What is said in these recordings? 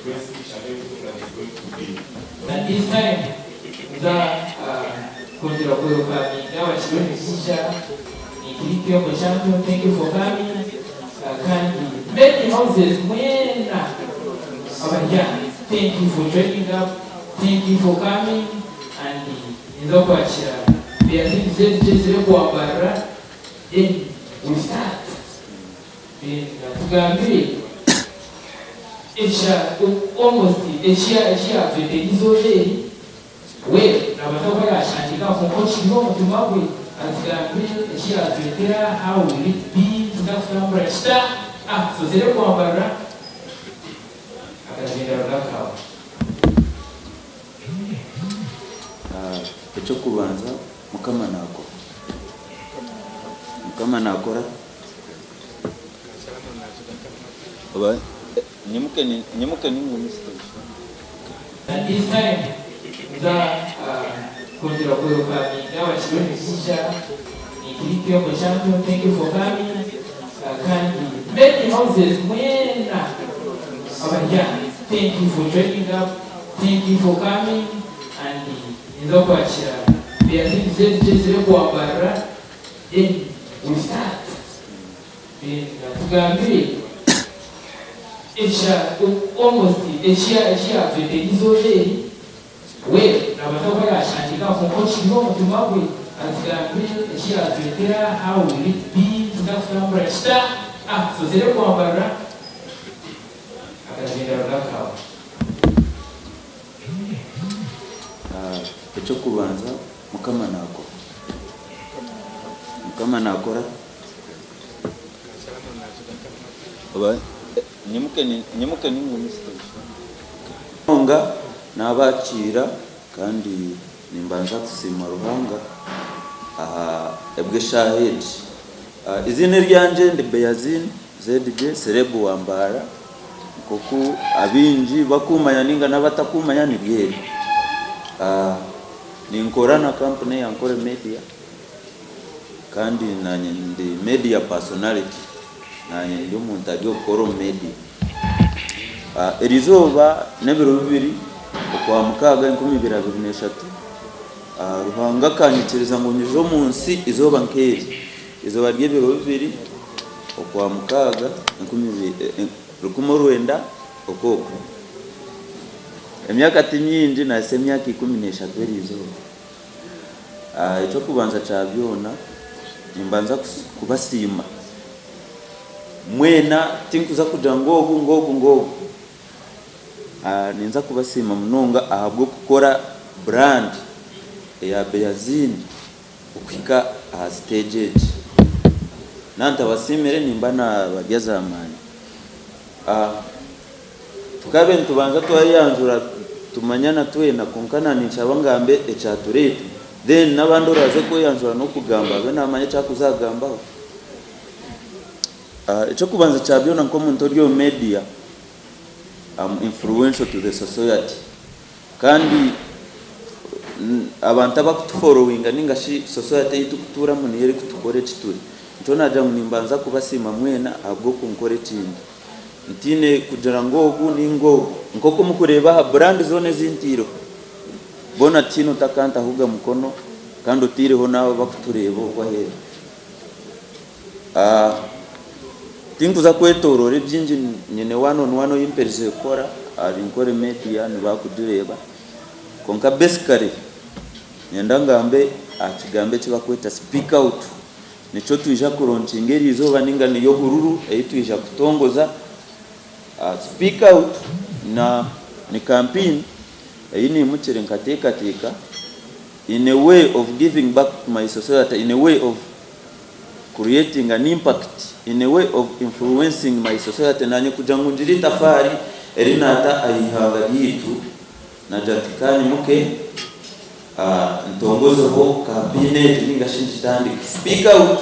rw'ensi and everything that is going to be. Na this time nza kwongyera kwelcominga abakiri emigisha nikiri Kembo Champion thank you for coming kandi many houses mwena abari aha thank you for joining up thank you for coming and ninza kwakira Beyazid Zeddy kwambarira then we start then atugambire ekya almost eki eki yatwetera eizooba eri we nabaasa kuba yashandika kwonka okiri omutima gwe atugambire eki yatwetera how will it be tukakutambura kita ah tuzire kwambarira akagyenda rugakawa. Eky'okubanza Mukama naakora. Mukama naakora. Oba nyimuke nyimuke ningumisirize. Na this time nza kwongyera kwelcominga abakiri emigisha nikiri Kembo Champion thank you for coming kandi many houses mwena abari aha thank you for joining up thank you for coming and ninza kwakira Beyazid Zeddy zire kwambarira then we start then atugambire ekya almost eki eki yatwetera eizooba eri we nabaasa kuba yashandika kwonka okiri omutima gwe atugambire eki yatwetera how will it be tukakutambura kita ah tuzire kwambarira akagyenda rugakawa. Eky'okubanza Mukama naakora. Mukama naakora. Oba nyimuke nyimuke ningumisirize. Munonga nabakiira kandi nimbanza kusiima Ruhanga aha ebw'eshaaha egi. Eiziina eryangye ndi Beyazin ZJ Serebu wa Mbarara. Nk'oku abaingi bakumanya nainga n'abatakumanya niryo eri. Ninkora na kampuni eya Nkore Media kandi naanye ndi media personality, naanye ndi omuntu ari okukora omu media. Erizooba n'ebiro bibiri Okwamukaaga 2023, Ruhanga akanyikiriza ngu nyije omu nsi eizooba nk'eri, eizooba ry'ebiro bibiri Okwamukaaga 1900 okwo. Emyaka ti mingi nahitsya emyaka 13 eriizooba. Eky'okubanza kya byona nimbanza kubasiima mwena tinkuza kugira ngu ogu ngu ogu ngu ogu. Ninza kubasiima munonga ahabw'okukora brand eya Beaziini okuhika aha siteegi egi. Naaba ntabasiimire nimba naabarya za maani. Tukabe nitubanza twayeyanjura tumanyana twena kwonka na ninshaba ngambe ekyatureeta then n'abandi oraaze kweyanjura n'okugamba abe naamanya eki arikuza kugambaho. Eky'okubanza kya byona nk'omuntu ori omu media, am influential to the society kandi abantu abakutuforowinga ninga shi society ei turikutuuramu niyo erikutukora eki turi. Nikyo naagira ngu nimbanza kubasiima mwena ahabw'okunkora eki ndi. Ntiine kugira ngu ogu ninga ogu. Nk'oku murikureeba aha brand zoona ezi ntaireho, boona tihaine otakantahuga mukono kandi otaireho n'abo abakutureeba okwo aheeru. Tinkuza kwetooroora ebyingi nyine one on one ei mperize kukora ahari Nkore Media nibakugireeba kwonka basically niinyenda ngambe aha kigambo eki barikweta speak out nikyo twija kuronkinga eriizooba ninga niyo hururu ei twija kutongoza. Speak out ni campaign ei naimukire nkateekateeka in a way of giving back to my society, in a way of creating an impact, in a way of influencing my society naanye kugira ngu ngire itafaari eri naata aha ihanga ryaitu, nagira nti ka nyimuke ntongozeho kampeyini egi ninga shi ngitandike. Speak out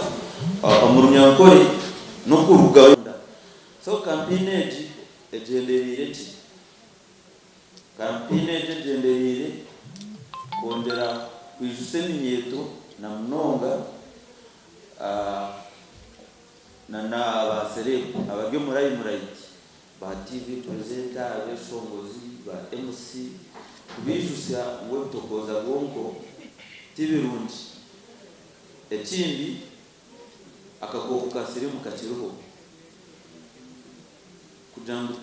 omu Runyankore n'okurugayo. So kampeyini egi egyendereire ki? Kampeyini egi egyendereire kwongyera kwijutsya eminyeeto na munonga na ba serebu abari omu limelight. Ba TV presenter, abeshongozi, ba MC kubijutsya ngu ebitokooza bwonko tibirungi. Ekindi akakooko ka siriimu kakiriho kugira ngu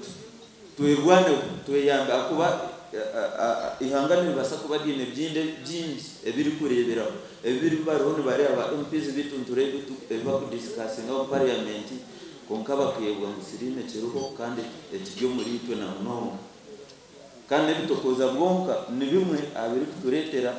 twerwaneho tweyambe ahakuba eihanga niribaasa kuba riine bingi ebirikureeberaho ebi bariho nibareeba ba MPs beitu nitureeba ebi barikudisikasinga omu parliament Kwonka bakeebwa ngu siriimu ekiriho kandi ekiri omuriitwe na munonga. Kandi n'ebitokooza bwonka ni bimwe aha birikutureetera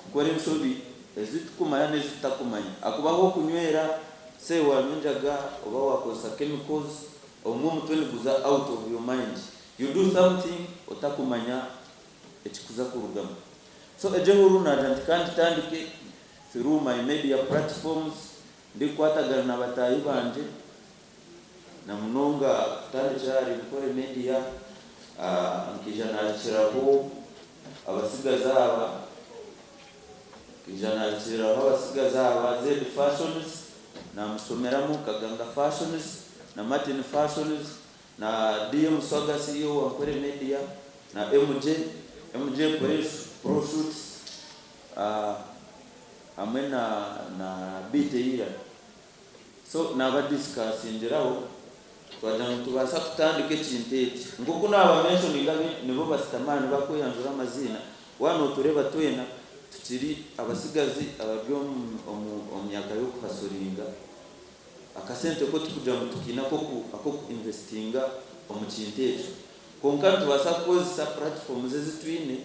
kukora enshobi ezi turikumanya n'ezi tutakumanya. Ahakuba ahu okunywera, say wanywa enjaga oba waakozesa chemicals, obumwe omutwe niguza out of your mind. You do something otakumanya ekikuza kurugamu. So egyo ehururu naagira nti ka ngitandike through my media platforms, Ndikukwatagana na bataahi bangye na munonga kutandikira ahari Nkore Media, nkaija naakiraho abatsigazi aba, nkaija naakiriraho abatsigazi aba Zed Fashions, naamushomeramu Kaganga Fashions na Martin Fashions na DM Swaga CEO wa Nkore Media na MJ, MJ Pro Shoots. Hamwe na na beat eira so naba discussingiraho twagira ngu nitubaasa kutandika ekintu eki nkoku naba mentioninga nibo basitamaani bakweyanjura amaziina waaba notureeba twena tukiri abatsigazi abari omu omu myaka yokuhasuringa akasente ko tikugira ngu tukiine akoku akoku investinga omu kintu ekyo kwonka nitubaasa kukozesa platforms ezi twine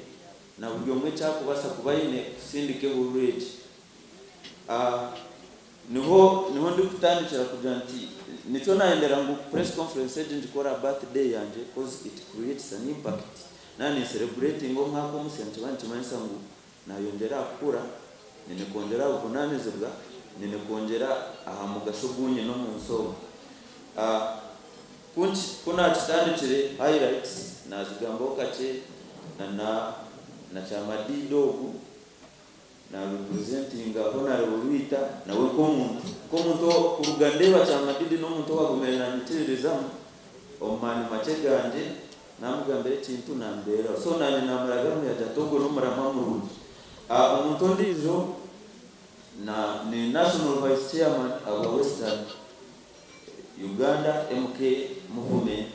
Na buri omwe eki arikubaasa kuba aine kutsindika ehururu egi. Ah, niho, niho ndikutandikira kugira nti, nikyo naayendera ngu press conference egi ngikore aha birthday yangye coz it creates an impact. Naaba nincerebratinga omwaka omusya nikiba nikimanyisa ngu naayongyera aha kukura, nyine kwongyera aha buvunaanizibwa, nyine kwongyera aha mugasho ogu nyine omu nsi omu. Ah, Ku nki, ku naakitandikire highlights naazigambaho kakye na na na Kyamadiida ogu, naarepresentinga Honarebo Rwita nawe nk'omuntu. Nk'omuntu kuruga ndeeba Kyamadidi n'omuntu owaagumire naanyikiririzamu, omu maani makye gangye naamugambira ekintu naambeeraho. So naanye naamuragamu yaagira ati ogwo n'omuramwa murungi. Omuntu ondiijo na ni National Vice Chairman aba Western. Uganda MK Movement,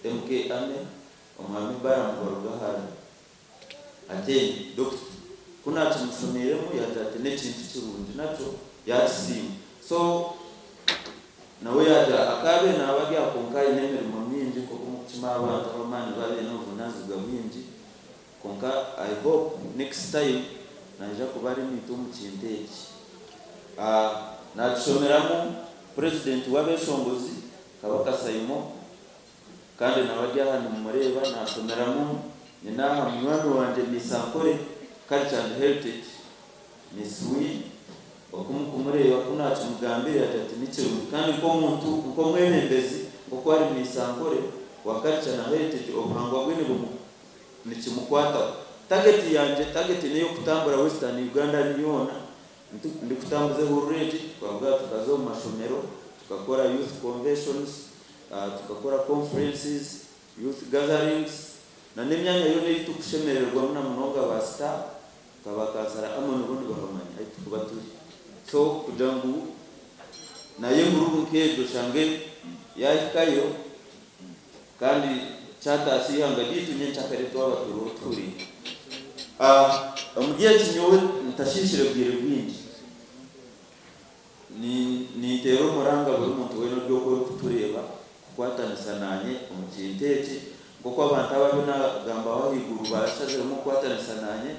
MK Army, Omwami Balaam Barugahara Ateenyi, Dokita, ku naakimushomeiremu yaagira ati n'ekintu kirungi nakyo yaakisiima. So nawe yaagira akaabaire naaba ari aha kwonka aine emirimo mingi nk'oku murikukimanya abantu ab'amaani nibaba baine obuvunaanizibwa bwingi kwonka I hope next time naija kuba ari naitwe omu kintu eki. Naakishomeramu Purezidenti w'abeeshongozi, Kabaka Saimo, kandi nawe ari aha nimumureeba, naashomeramu nyina aha munywani wangye Miss Ankole Culture and Heritage, Miss Winnie, oku mukumureeba ku naakimugambire yaagira ati ni kirungi kandi nk'omuntu, nk'omwebembezi nk'oku ari Miss Ankole wa Culture na Heritage obuhangwa bwe nibumu nikimukwataho. Target yangye, target n'ey'okutambura Western Uganda yoona Ndikutambuza ehururu egi, twaruga aha tukaza omu mashomero, tukakora youth conventions, tukakora conferences, youth gatherings, na n'emyanya yoona ei tukushemerererwamu na munonga ba star nka ba kansara Amon bo nibahamanya ahu tukuba turi. So kugira ngu nayo ehururu nk'egyo oshange yahikayo kandi kyataasya eihanga ryaitu nyenkyakare twaba turiho tuhuriire. Omuri eki nyowe ntashiishire bwire bwingi, ninteera omuranga buri muntu weena ori okwo orikutureeba kukwatanisa naanye omu kintu eki. Nk'oku abantu aba abu naagambaho ahaiguru baashaziremu kukwatanisa naanye,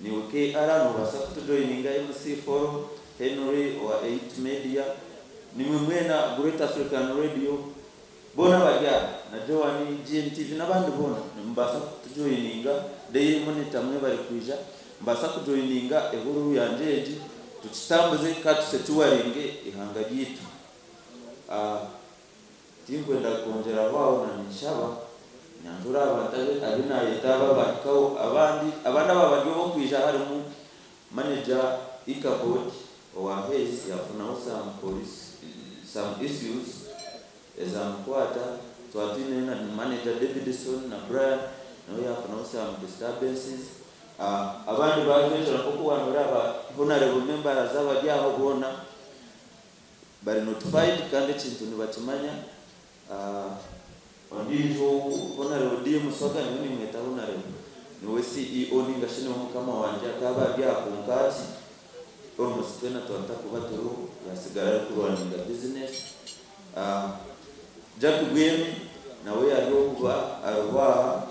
naiwe KR noobaasa kutujoyininga, MC Foro, Henry owa Eight Media, naimwe mwena Great African Radio, Boona abari aha, na Joan, GMTV n'abandi boona nimubaasa kutujoyininga, Daily Monitor mwebare kwija, mubaasa kujoyininga ehururu yangye egi tukitambuze ka tusecuwaringe eihanga ryaitu. Tinkwenda kwongyeraho aho na ninshaba nyanjure abantu abu naayeta aba abahikaho abandi abandi aba bari ob'okwija harimu manager Ichabod owa Hays yaafunaho some police some issues ezamukwata. Twaba twineyo na manager Davidson na Brian nawe yafunaho some disturbances. Abandi bajwekyera nk'oku waanoreeba Honarable members abari aho boona bari notified kandi ekintu nibakimanya. Ondiijo Honarable DM Swaga nyowe nimweta Honarable niwe CEO ninga shi niwe mukama wangye akaba ari aha kwonka ki almost twena twaba tutakuba turiho yasigara arikurunninga business. Jack Bwemi nawe ari okuba ariho aha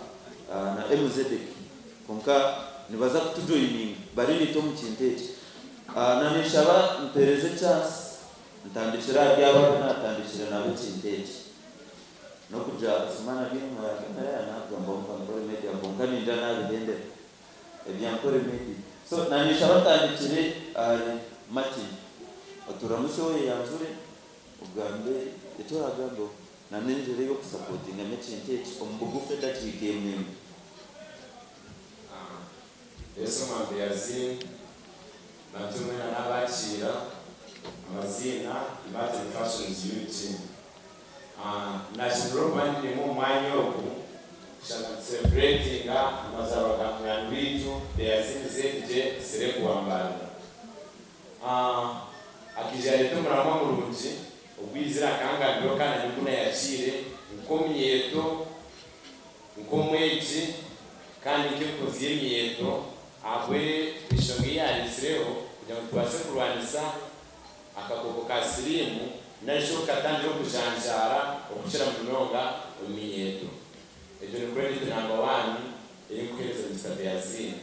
na MZK kwonka nibaza kutujoyininga bari naitwe omu kintu eki. Na ninshaba mpereze chance ntandikire ahari abo abu natandikire nabo ekintu eki. N'okugira Osman ari enyima ya camera ya nagamba ngu Ankole Media kwonka ningira nabihendera ebya Ankole Media. So na ninshaba ntandikire ahari Martin oturamusye oyeyanjure. Ogambe eki oragambeho na n'engyera ey'okusapotingamu ekintu eki omu bugufu edakiika emwe emwe. Yesu Mwambi Yazin Bantu mwena nabakiira amaziina Martin Fashions UG. Nashemererwa okuba ndi naimwe omu mwanya ogu kushanga nitucelebratinga amazaarwa ga munywani waitu Beyazin ZJ Serebu wa Mbarara. Akaija yareeta omuramwa murungi ogwizire akangambiraho kandi nanye ogu nayakiire nk'omunyeeto, nk'omwegi kandi nk'enkunzi y'eminyeeto ahabw'enshonga ei yareetsireho kugira ngu tubaase kurwanisa akakooko ka siriimu nari shi okukatandira okujanjaara okukira munonga omu minyeeto. Egyo ni credit number one ei nkuheereza Mister Beaziini.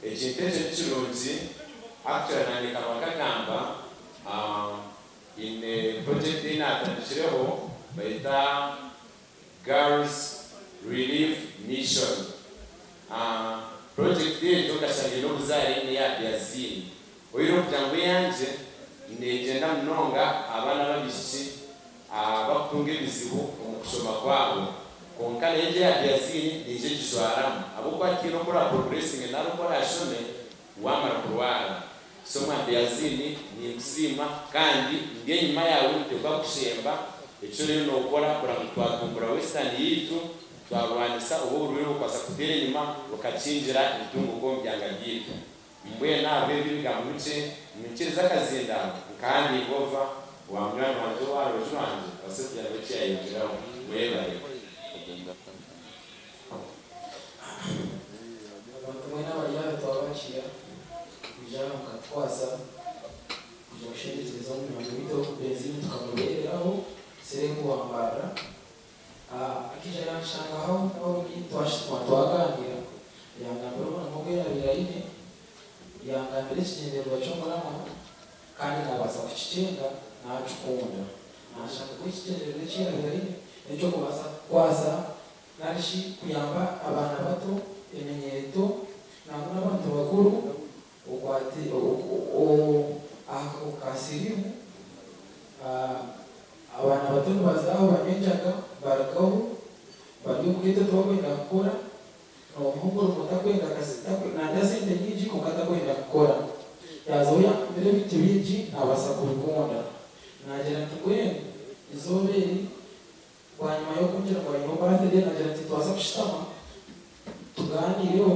Ekintu ekyo ni kirungi actually nanye nkaba nkagamba haine project ei natandikireho bayeta Girls Relief Mission. Project egyo nkashanga eine obuzaare neya Beaziini. Oihireho kugira ngu eyangye negyenda munonga abaana b'abaishiki abakutunga ebizibu omu kushoma kwabo. Kwonka nayo egyo eya Biazini neija egijwaramu ahabw'okuba tihaine oku ora progressinge nari oku orashome wamara kurwara. So mwa Biazini ninkusiima kandi ndi enyima yaawe nituteekwa kukushemba eki oriyo nokora kureba ngu twatumbura Western yaitu twarwanisa obu oburwaire bukubaasa kuteera enyima bukakingira entunguka omu byanga byaitu. Mbwenu ahabw'ebyo ebigambo bikye, nyikirize akazindaaro nkahandiika ova owa munywani wangye owa aha rubaju rwangye abaase kugira ngu eki yaayongyeraho. Mwebare. Abantu mwena abari aha twabakiira kwija aha mukatukwasa kwija kushendekyereza omunywani waitu Benzini tukamubeereraho Serebu wa Mbarara. Akaija yanshanga aho ahu ndi twashutama twagaaniira, yangambira omurimo ogu yaabaire aine, yangambira ekigyendererwa ky'omurimo kandi naabaasa kukikyenga naakikunda. Naashanga ngu ekigyendererwa eki yaabaire aine n'eky'okubaasa kukwasa nari shi kuyamba abaana bato, eminyeeto nangwa n'abantu bakuru aha kakooko ka siriimu. Abaana bato nibaza aho banywa enjaga, barugaho bari omu geto tibakwenda kukora, nomuha omurimo takwenda narya sente nyingi kwonka takwenda kukora. Yaaza ahu yaagambira ebintu bingi nabaasa kubikunda. Nagira nti mbwenu eizooba eri bwanyima yokungira ngu aineho birthday nagira nti nitubaasa kushutama tuganiireho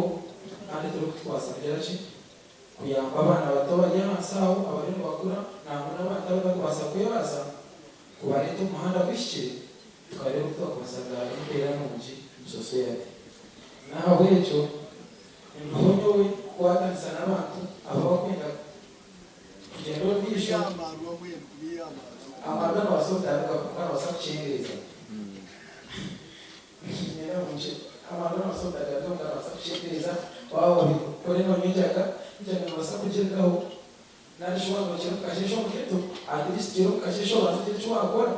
kandi turikutubaasa kugira ki? Kuyamba abaana bato abari ahansi aho abariyo nibakura nangwa n'abantu abatakubaasa kwebaasa kubareeta omu muhanda guhikire tukareeba oku twakubaasa kugaruraho embeera nungi omu sosayate. N'ahabw'ekyo ndiho nyowe kukwatanisa n'abantu abu abakwenda kugyenda omu maisho. Amaarwa nibabaasa obutaruga kwonka nibabaasa kukyendeeza. Amaarwa nobaasa kutagaruga kwonka nobaasa kukyendeeza waaba wabikora nonywa enjaga, enjaga nobaasa kugirekaho nari shi waaba nokira omu kasheeshe omu ghetto at least gira omu kasheeshe obanze ogire eki wakora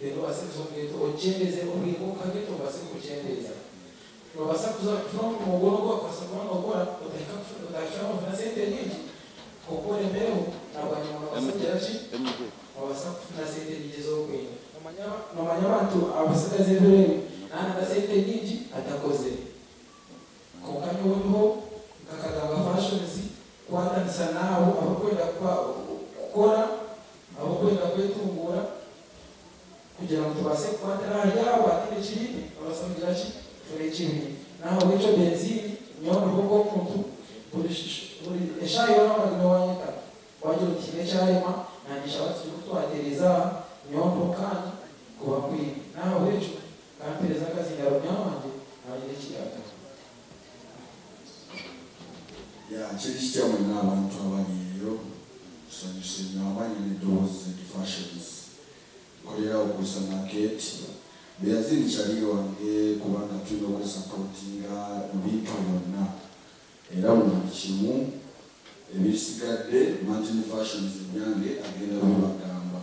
then obaase kuza omu ghetto okyendeeze obwire bw'okuha ghetto obaase kubukyendeeza. Nobaasa kuza kufuna omurimo gwona ogu wakubaasa kuba nokora otahika otahika nofuna sente nyingi kwonka oremereho na bwanyima nobaasa kugira ki? Nobaasa kufuna sente nyingi ezi orikwenda. Nomanya abantu abatsigazi ebiro ebi naanaga sente nyingi atakozire. Kwonka nyowe ndiho nka Kaganga Fashions kukwatanisa naabo abarikwenda kukora, abarikwenda kwetunguura kugira ngu tubaase kukwatira ahari abo. Ekibi. N'ahabw'ekyo Benzini, nyowe ndiho nk'omuntu, buri buri eshaaha yoona waaguma waanyeta, waagira oti haine ekyarema, naanye ninshaba tugire oku twatereeza aha, nyowe ndiho kandi kuba nkwine. N'ahabw'ekyo ka mpeereze akazindaaro munywani wangye nawe agire eki yaagamba. Yeah, kiri kitya mwena abantu abali eyo? Nsanyuse nyo amanya n'eddoboozi Zeddy Fashions. Nkolera awo ku Isana Arcade. Beyazini kyali wange kubanga tulina okwesapotinga mu bintu byonna era mu buli kimu. Ebisigadde Martin Fashions ebyange agenda bibagamba.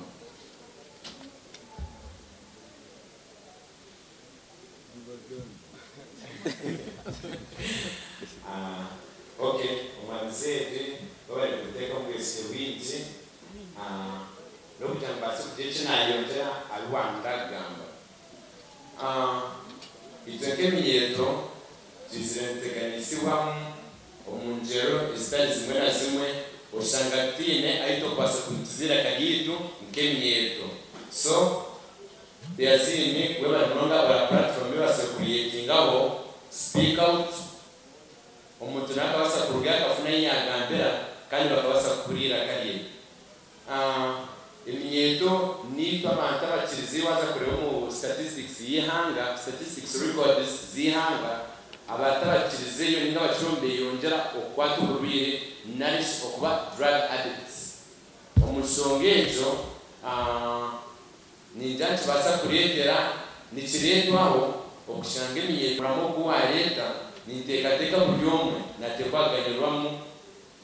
Ok omwami Zedi webare kuteeka obwesige bwingi nokugira ngu mbaase kugira eki nayongyera aha bi wamara kugamba. Itwe nk'eminyeeto twizire nituteganisibwamu omu ngyero ezitari zimwe na zimwe oshanga tutaine ahu turikubaasa kuhurikiza eiraka ryaitu nk'eminyeeto so Beazini webare munonga ora platform ebaasire kucreatingaho speak out omuntu nakabaasa kurugayo akafuna ahi yagambira kandi bakabaasa kuhurira eiraka rye. Eminyeeto niitwe abantu abakirize waaza kureeba omu statistics y'eihanga, statistics records z'eihanga, abantu abakirizeyo ninga abakiriho nibeyongyera okukwata oburwaire narishi okuba drug addicts. Omu nshonga egyo, Ningira nikibaasa kureetera, nikireetwaho okushanga eminyeeto omuramo ogu waareeta, ninteekateeka buri omwe naateekwa kuganyirwamu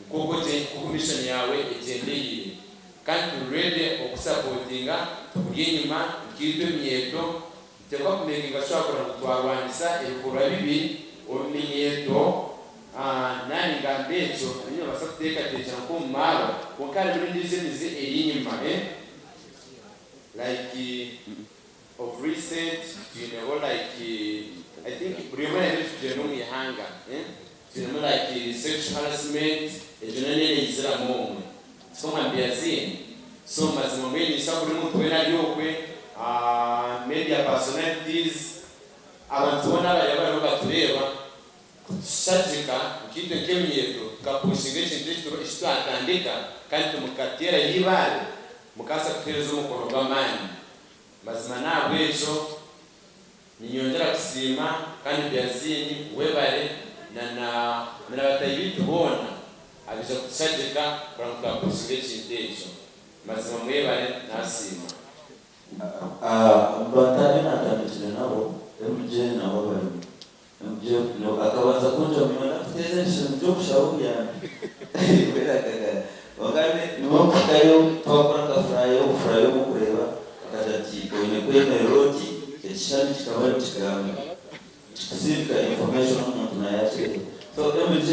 nk'oku nk'oku mission yaawe egyendereire. Kandi turi ready okusapotinga, tukuri enyima nkaitwe eminyeeto, nituteekwa kumekinga sure kureba ngu twarwanisa ebikorwa bibi omu minyeeto. Naaba ningamba ekyo, abaingi nibabaasa kuteekateekyera nk'omu maarwa, kwonka harimu n'endiijo emize eri enyima. Like of recent twineho like I think buri omwe naine ekitugyenda omu ihanga twinemu like sexual harassment egyo nayo neeyiziramu omwe siko mwami Yazin? So mazima mbwenu niinyija buri muntu weena ari okwe media personalities abantu boona abariyo bariho batureeba kutushagika nkaitwe nk'eminyeeto tukapushinga ekintu eki twatandika kandi timukateerayo eibaare mukabaasa kutuheereza omukono gw'amaani. Mazima n'ahabw'ekyo niinyongyera kusiima kandi Byazini webare na na bataahi baitu boona abaija kutushagika kureba ngu twapushinga ekintu ekyo. Mazima mwebare nasiima. Omu bantu abu naatandikire nabo, MJ nabo barimu. MJ akabanza kungira ngu nyowe nakuteeza ebishushani by'okushaba obuyambi. Mbwenu akagara. Kwonka nyowe kuhikayo twakora nka furaya, obufuraya obu orikureeba, akagira ati oine kwemerera oti, ekishushani kikaba nikigamba, kikutsindika information omuntu naayakireeba. So MJ,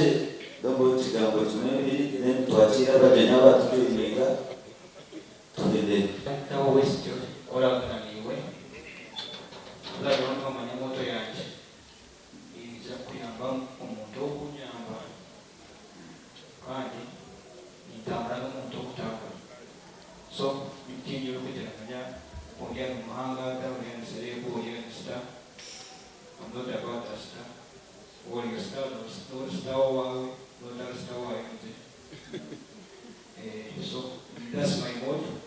gamba ekigambo kimwe bibiri then twakiire abagyenyi abaatujoininga. Tuhendere. Nawe West oragana naiwe turareeba niwamanya motto yangye ninyija kuyamba omuntu okunyamba kandi nintambura nomuntu okutambura so tinye orikugira manya oriya nomuhangada oriya ni celeb oriya ni star am not about a star ori star nori star owaawe notari star owangye. So that's my motto,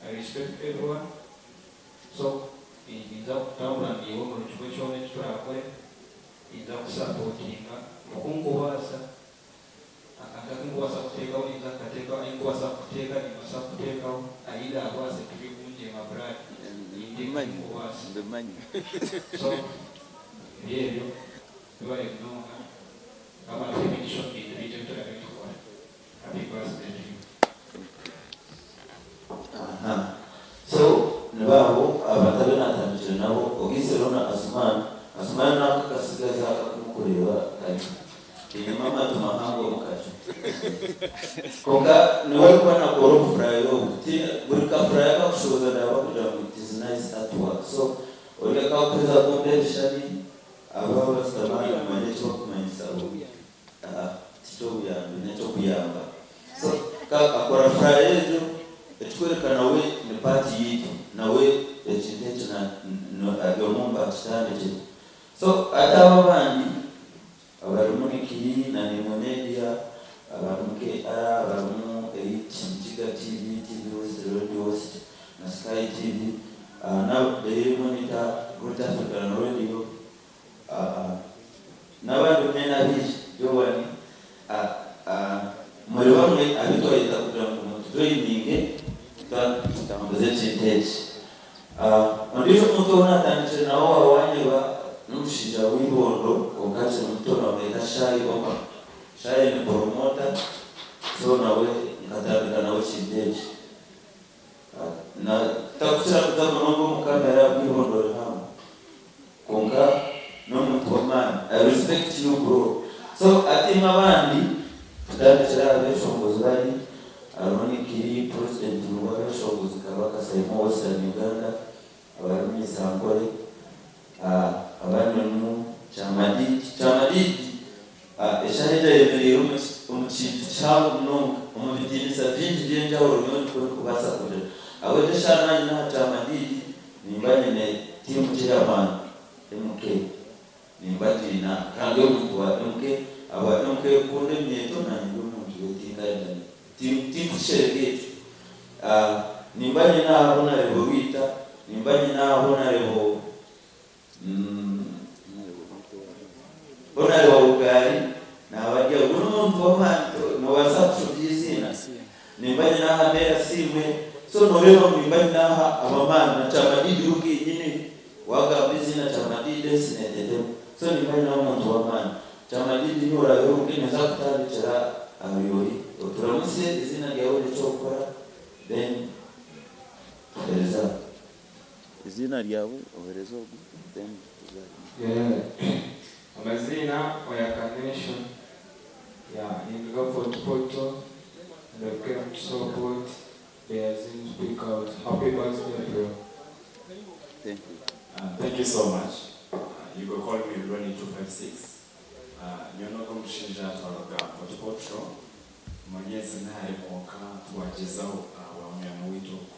I respect everyone so ninza kutambura naiwe buri kimwe kyona eki turakore ninza kusapotinga oku nkubaasa akantu aku nkubaasa kuteekaho ninza kukateekaho ahi nkubaasa kukuteeka nimbaasa kukuteekaho ahi ndaabaase tibirikungyema Brad ninteeka ahi nkubaasa so nibyo ebyo webare munonga Mukama atuhe emigisha omu bintu bingi ebi turabe nitukora. Happy birthday to you. Aha so nibo abo abantu abu natandikire nabo ogaitseho na Asuman, Asuman nako akasigazi aka aku mukureeba kari kainemu amatu mahango omu katwe kwonka niwe arikuba nakora obufuraaya obu tihaine buri kafuraaya aku akushohoza naareeba kugira ngu it is nice art work so ori akakuheza kumpa ebishushani abo abasitami aha nimumanya eki bakumanyisa bo. Tiky'obuyambi n'eky'okuyamba. So ka akora furaya egyo ekikworeka nawe ni part yaitu nawe ekintu eki na ari omwe omu baakitandikire. So hati abo abandi abarimu Nikiri na Naimwe Media, abarimu KR, abarimu Elite, Mukiga TV, TV West, Radio West na Sky TV, na Daily Monitor, Great African Radio, n'abandi mwena abaija, Joan, muri bamwe abu twayeta kugira ngu mutujoyininge tutambuze ekintu eki. Ondiijo omuntu ou naatandikire nawe owa Wanyeba n'omushaija w'eibondo kwonka akiri muto nibamweta Shai Omar. Shai ni poromoota so nawe nkatandika nawe ekintu eki. Takukira kuza munonga omu kamera ahabw'eibondo rihango kwonka n'omuntu w'amaani. I respect you bro. So hati imwe abandi tutandikire aha beeshongozi bari hariho Nikiri president w'abeeshongozi Kabaka Saimo Western Uganda, abarimu Miss Ankole, abandi barimu Kyamadidi. Kyamadidi Eshaaha egi ayemereire omu kintu kihango munonga, omu bitiinisa bingi by'enjawulo nyowe nikwo ndikubaasa kugira. Ahabw'ekyo eshaaha naanye n'aha Kyamadidi nimba nyine tiimu chairman, MK, nimba ngiine aha. Kandi ndi omuntu wa MK, ahabwa MK kukunda eminyeeto naanye ndi omuntu we tinkaayenda tinkushereka ekyo. Nimba nyine aha Honarebo Rwita, nimba nyine aha Honarebo. Hoona Rwabugaari naaba ari aho. Ogwo n'omuntu w'amaani noobaasa kushobya eiziina. Nimba nyine aha Mary Asiimwe. So nooreeba ngu nimba nyine aha ab'amaani na Kyamadidi we kenyine waagamba eiziina Kyamadidi ensi neetetema. So nimba nyine omuntu w'amaani. Kyamadidi niiwe oraaheruke ninza kutandikira ahari ori. Oturamutsye eiziina ryawe n'eki orikukora then tuhereze aho. Eiziina ryawe ohereze ogu then tuze aha. Yeah amaziina Oyaka Nation yeah ninduga Fort Portal and I've came to support Beazin speak out happy birthday bro. Thank you. Thank you so much you go call me Ronnie 256 nyowe nogu omushaija twaruga Fort Portal manya ensi nihare kwonka twagyezaho ahabwa munywani waitu ogu.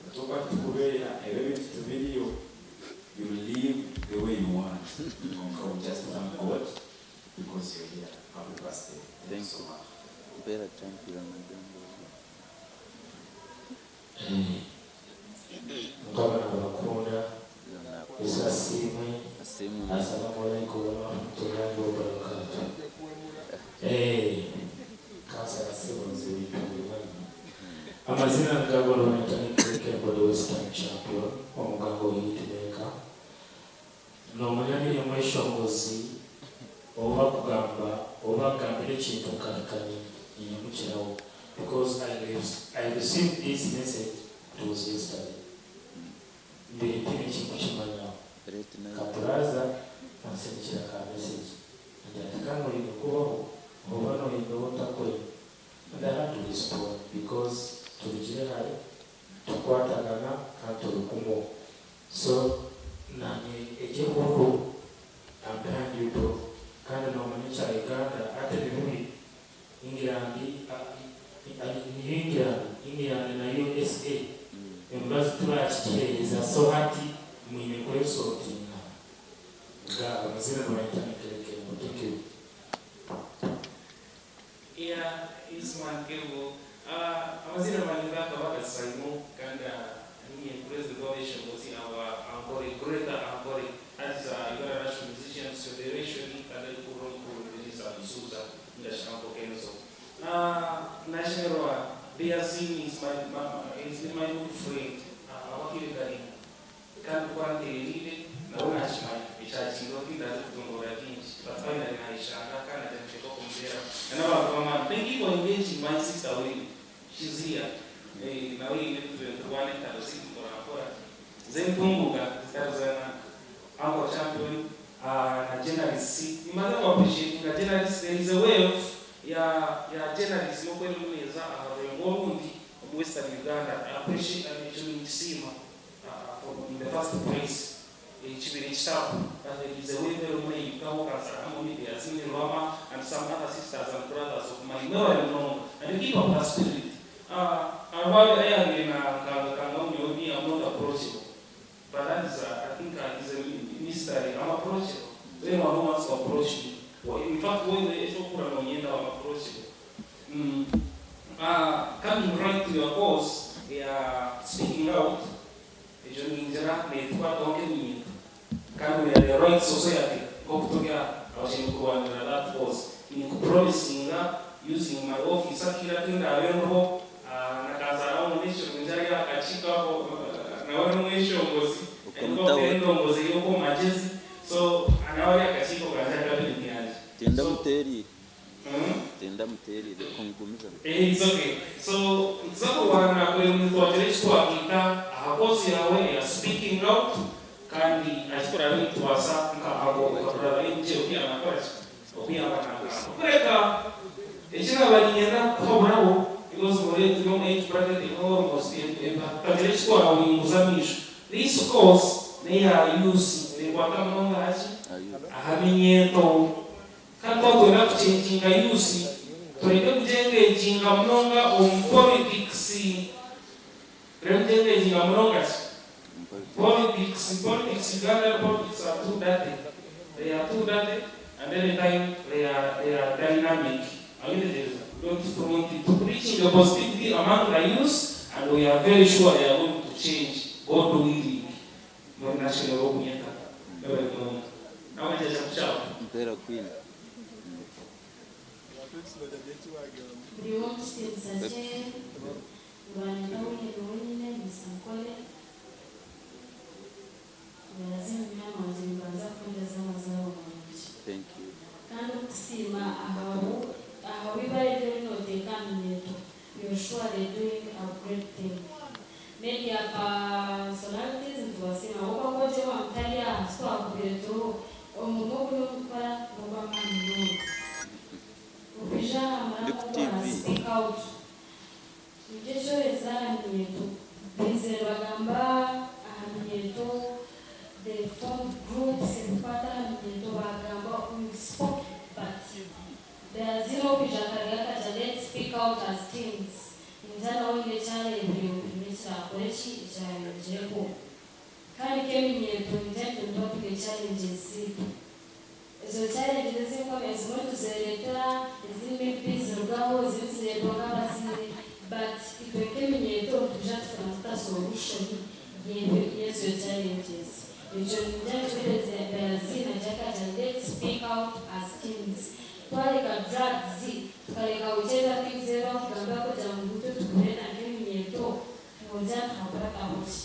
Otuba titukubeera ebi ebintu tibiriyo you live the way you want kwonka we just thank God because you're here happy birthday thank you so much. Mpeera champion agamba ogu. Mukama nabakunda Yesu asiimwe Assalamu alaikum warahmatullahi wabarakatuh Eeh kansala ssebo nze ebintu mbimanyi Amazina ngago nibanyeta Nick Lukembo ndi Western Champion Omugango Hit Maker Nomanya Miriam Mweshongozi obu bakugamba obu bakugambira ekintu nkahika ninyimukiraho because I received this message it was yesterday Mbire ntaine eki ndikukimanyaho. Ka brother ansindikira ka message angira ati kanu oine kubaho oba noyenda oba otakwenda and I had to respond because turugire hare tukwatagana kandi turi kumwe so nanye egi enkuru I'm behind you bro kandi nomanya ekya Uganda hati nibibi England niyo England England na USA emibazi turakigihereza so hati mwine kwesortinga ga amazina nibayeta Mikelekembo thank you. Yeah Isman Kebo amazina manyire Kabaka Saimo kandi ninye president w'abeshongozi aba Ankore Greater Ankore that is Uganda National Musicians Federation kandi arikuhurira omukuru Ebenezer Musuuza ningashi Uncle Kenzo. Nashemererwa Beazin is my he's been my good friend ahabw'akaire karaingwa kandi ku anteereire nawe nakimanya ekyakiireho tindaze kutondoora bingi but finally nayeshanga kandi nagira ngu nteekwa kumuteeraho na n'abantu b'amaani. Thank you for engaging my sister Winnie she's here nawe haine ebi tubaire niturwana entaro zaitu mpora mpora z'entunguuka zitari za nanka. Uncle Champion na journalists nimbanza ku appreciatinga journalists there is a wave ya ya journalism oku erimu neeza aha rurengo orundi omu western Uganda I appreciate ekyo ninkisiima for in the first place kibire kitabu but there is a wave erimu neyikaho Kansara Media Zini Rwama and some other sisters and brothers of mine mwebare munonga and keep up the spirit hariho ayabaire nankangakanga ngu nyowe me am not approachable But that is a, I think is a mystery, I'm approachable. Anyone who wants to approach me, well, in fact, when ekyokura nonyenda wa approach me. Coming right to your cause ya speaking out, ekyo ningira netwataho nk'eminyeto kandi we are the right society nk'oku turi aha abashemereire kurwanirira that cause. Ninkupromisinga using my office akaire aku ndaabe ndiho na kansara w'omu ari aha kakiiko ako nawe n'omweshongozi Okamutaho ota? endongozi ey'oku omu magyezi so nawe ari aha kakiiko kangye aha cabinet yangye. Tenda So, muteerire. Tenda muteerire kungumiza. Eh, it's okay. So, nituza kurwana kureba ngu twagira eki twakwita aha cause yaawe eya speaking out kandi ahi turaabe nitubaasa nka abo nka brother MJ okuyamba nakora ki? Okuyamba nagamba. Kureka eki naaba niinyenda kuhaburaho because muri turi omu age bracket emwe almost tukagira eki twahunguza amaisho. This cause n'eya youth neekwata munonga aha ki? Aha minyeeto. Kandi twaba twenda kucenginga youth, tureke kugyengenginga munonga omu politics. Tureke kugyengenginga munonga ki? Politics. Politics, Ugandan politics are too dirty. They are too dirty and every time they are dynamic. Awetegyereza? Don't front to preaching the positivity among the youth and we are very sure they are going to change, God willing. Muri national okunyeta. Mwebale munonga. Nawe njaja kukyabo. Mpeera Queen. Buri w'omukitiinisa kye rwanyeta wenyine wenyine Miss Ankole. Birazimu munywani wangye, nimbanza kukwendeza amazaarwa marungi. Thank you. Kandi okusiima ahabw'eibara eri oriyo nooteeka aha minyeeto. You're surely doing a great thing. Media personalities nitubasiima ahabw'okuba ku ogye waaba mutari aha titwakubaire turiho. Omurimo ogu oriyo orikukora n'ogw'amaani munonga. Okwija aha Ndi ku muranga TV. ogwa Speak Out nikyo ekyoreeza aha minyeeto. Baizire nibagamba aha minyeeto, they formed groups ebirikukwata aha minyeeto baagamba we've spoken but Beyazino okwija akaruga akagira let's speak out as teens. Ningira nawe haine eki areebire ngu haine ekirakore ki ekirayongyereho. Kandi nk'eminyeeto ningira nitwe nituba twine challenges zaitu. Ezo challenges ezinkwamanya ezimwe nituzereetera, ezindi maybe zirugaho, ezindi zireetwa nk'abazaire but itwe nk'eminyeeto nitwija tufuna tuta solution y'ezo challenges? Ekyo ningira nikyo Beyazino agira akagira let's speak out as teens. Twareka drugs, tukareka whichever things ezi barikugamba kugira ngu itwe tukure na nk'eminyeeto, nogira nituhabura kabuki.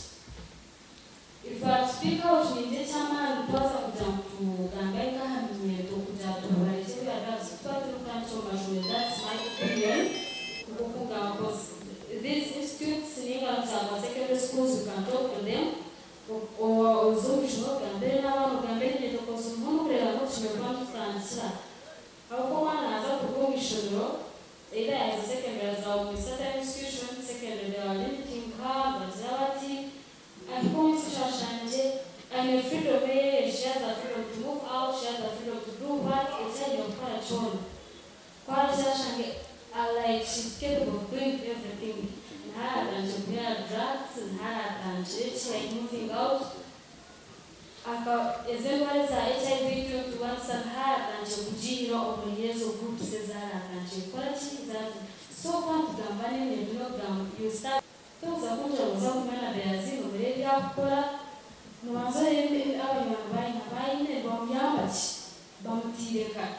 If we are to speak out ningira eky'amaani twaza kugira ngu tugambe nk'aha minyeeto kugira tubarekye ebya drugs tuba turikutandikira omu mashomero, that's my opinion nk'okugamba coz these institutes ninga za secondary schools you can talk to them oze omu ishomero ogambire n'abaana ogambe n'eminyeeto coz mbwenu okureeba ngu tushemereire kuba nitutandikira ahabw'okuba omwana naaza kuruga omu ishomero either yaaza secondary aza omu certain institution secondary they are limiting her nibagira bati ahika omu institution ashangye aine freedom eye, she has the freedom to move out, she has the freedom to do what eki aine kukora kyona. Ku araaze ashange like she's capable of doing everything, ntaratandikire kunywa drugs, ntaratandikire ki like moving out, aka ezo endwara eza HIV itwe niturwanisa ntaratandikire kugiihira omuri ezo groups ezi aratandikire kukora ki ezi so ku nitugamba n'eminyeeto n'okugamba you start Tokuza kungira ngu oza kunywa na Berazini omuri ebi akukora, nobanza oreebe ebi abanywani baayina baayine nibamuyamba ki? Bamutiire nkahi?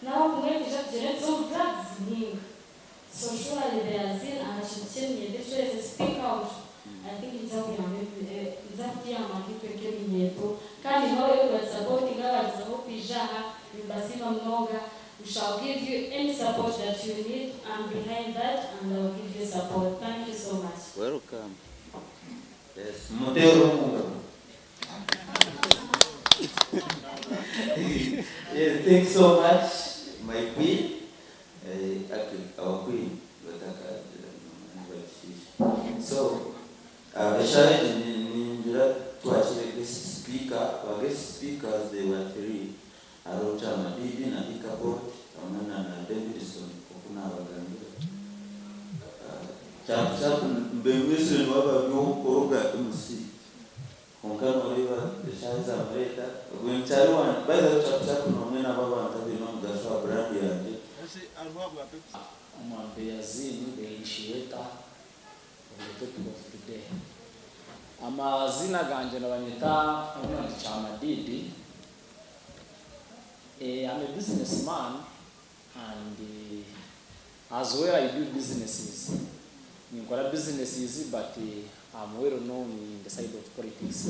Nawe okumwega kugyenda kuza omu drugs ninga? So surely Berazini aha kintu ky'eminyeeto ekyoreeze speak out I think nikiza kuyamba nikiza kutuyamba nk'itwe nk'eminyeeto kandi nawe obu bari supportinga abagyezaho kwija aha nimbasiima munonga. We shall give you any support that you need. I'm behind that and I will give you support. Thank you so much. Welcome. Yes, muteere omungaro. Yes, thanks so much, my queen. Actually, our queen, batakagira. So, eshaaha egi ningira twakire guest speaker. Our guest speakers, they were three. Hariho Chama Didi na Ichabod hamwe na Davidson oku naabagambira. Chapu chapu mbemwizire nibo bari okuruga MC. Kwonka nooreeba Eshaaha ezamureeta, ogwe mukyari wangye, by the way Chapu Chapu n'omwe n'abo abantu abaine omugasho aha brand yangye. Omwami Beyazin, the initiator of the topic of today. Amaziina gangye nibanyeta Ronald Kyamadidi. I'm a business man and as well I do businesses. Ninkora businesses but am well known in the side of politics.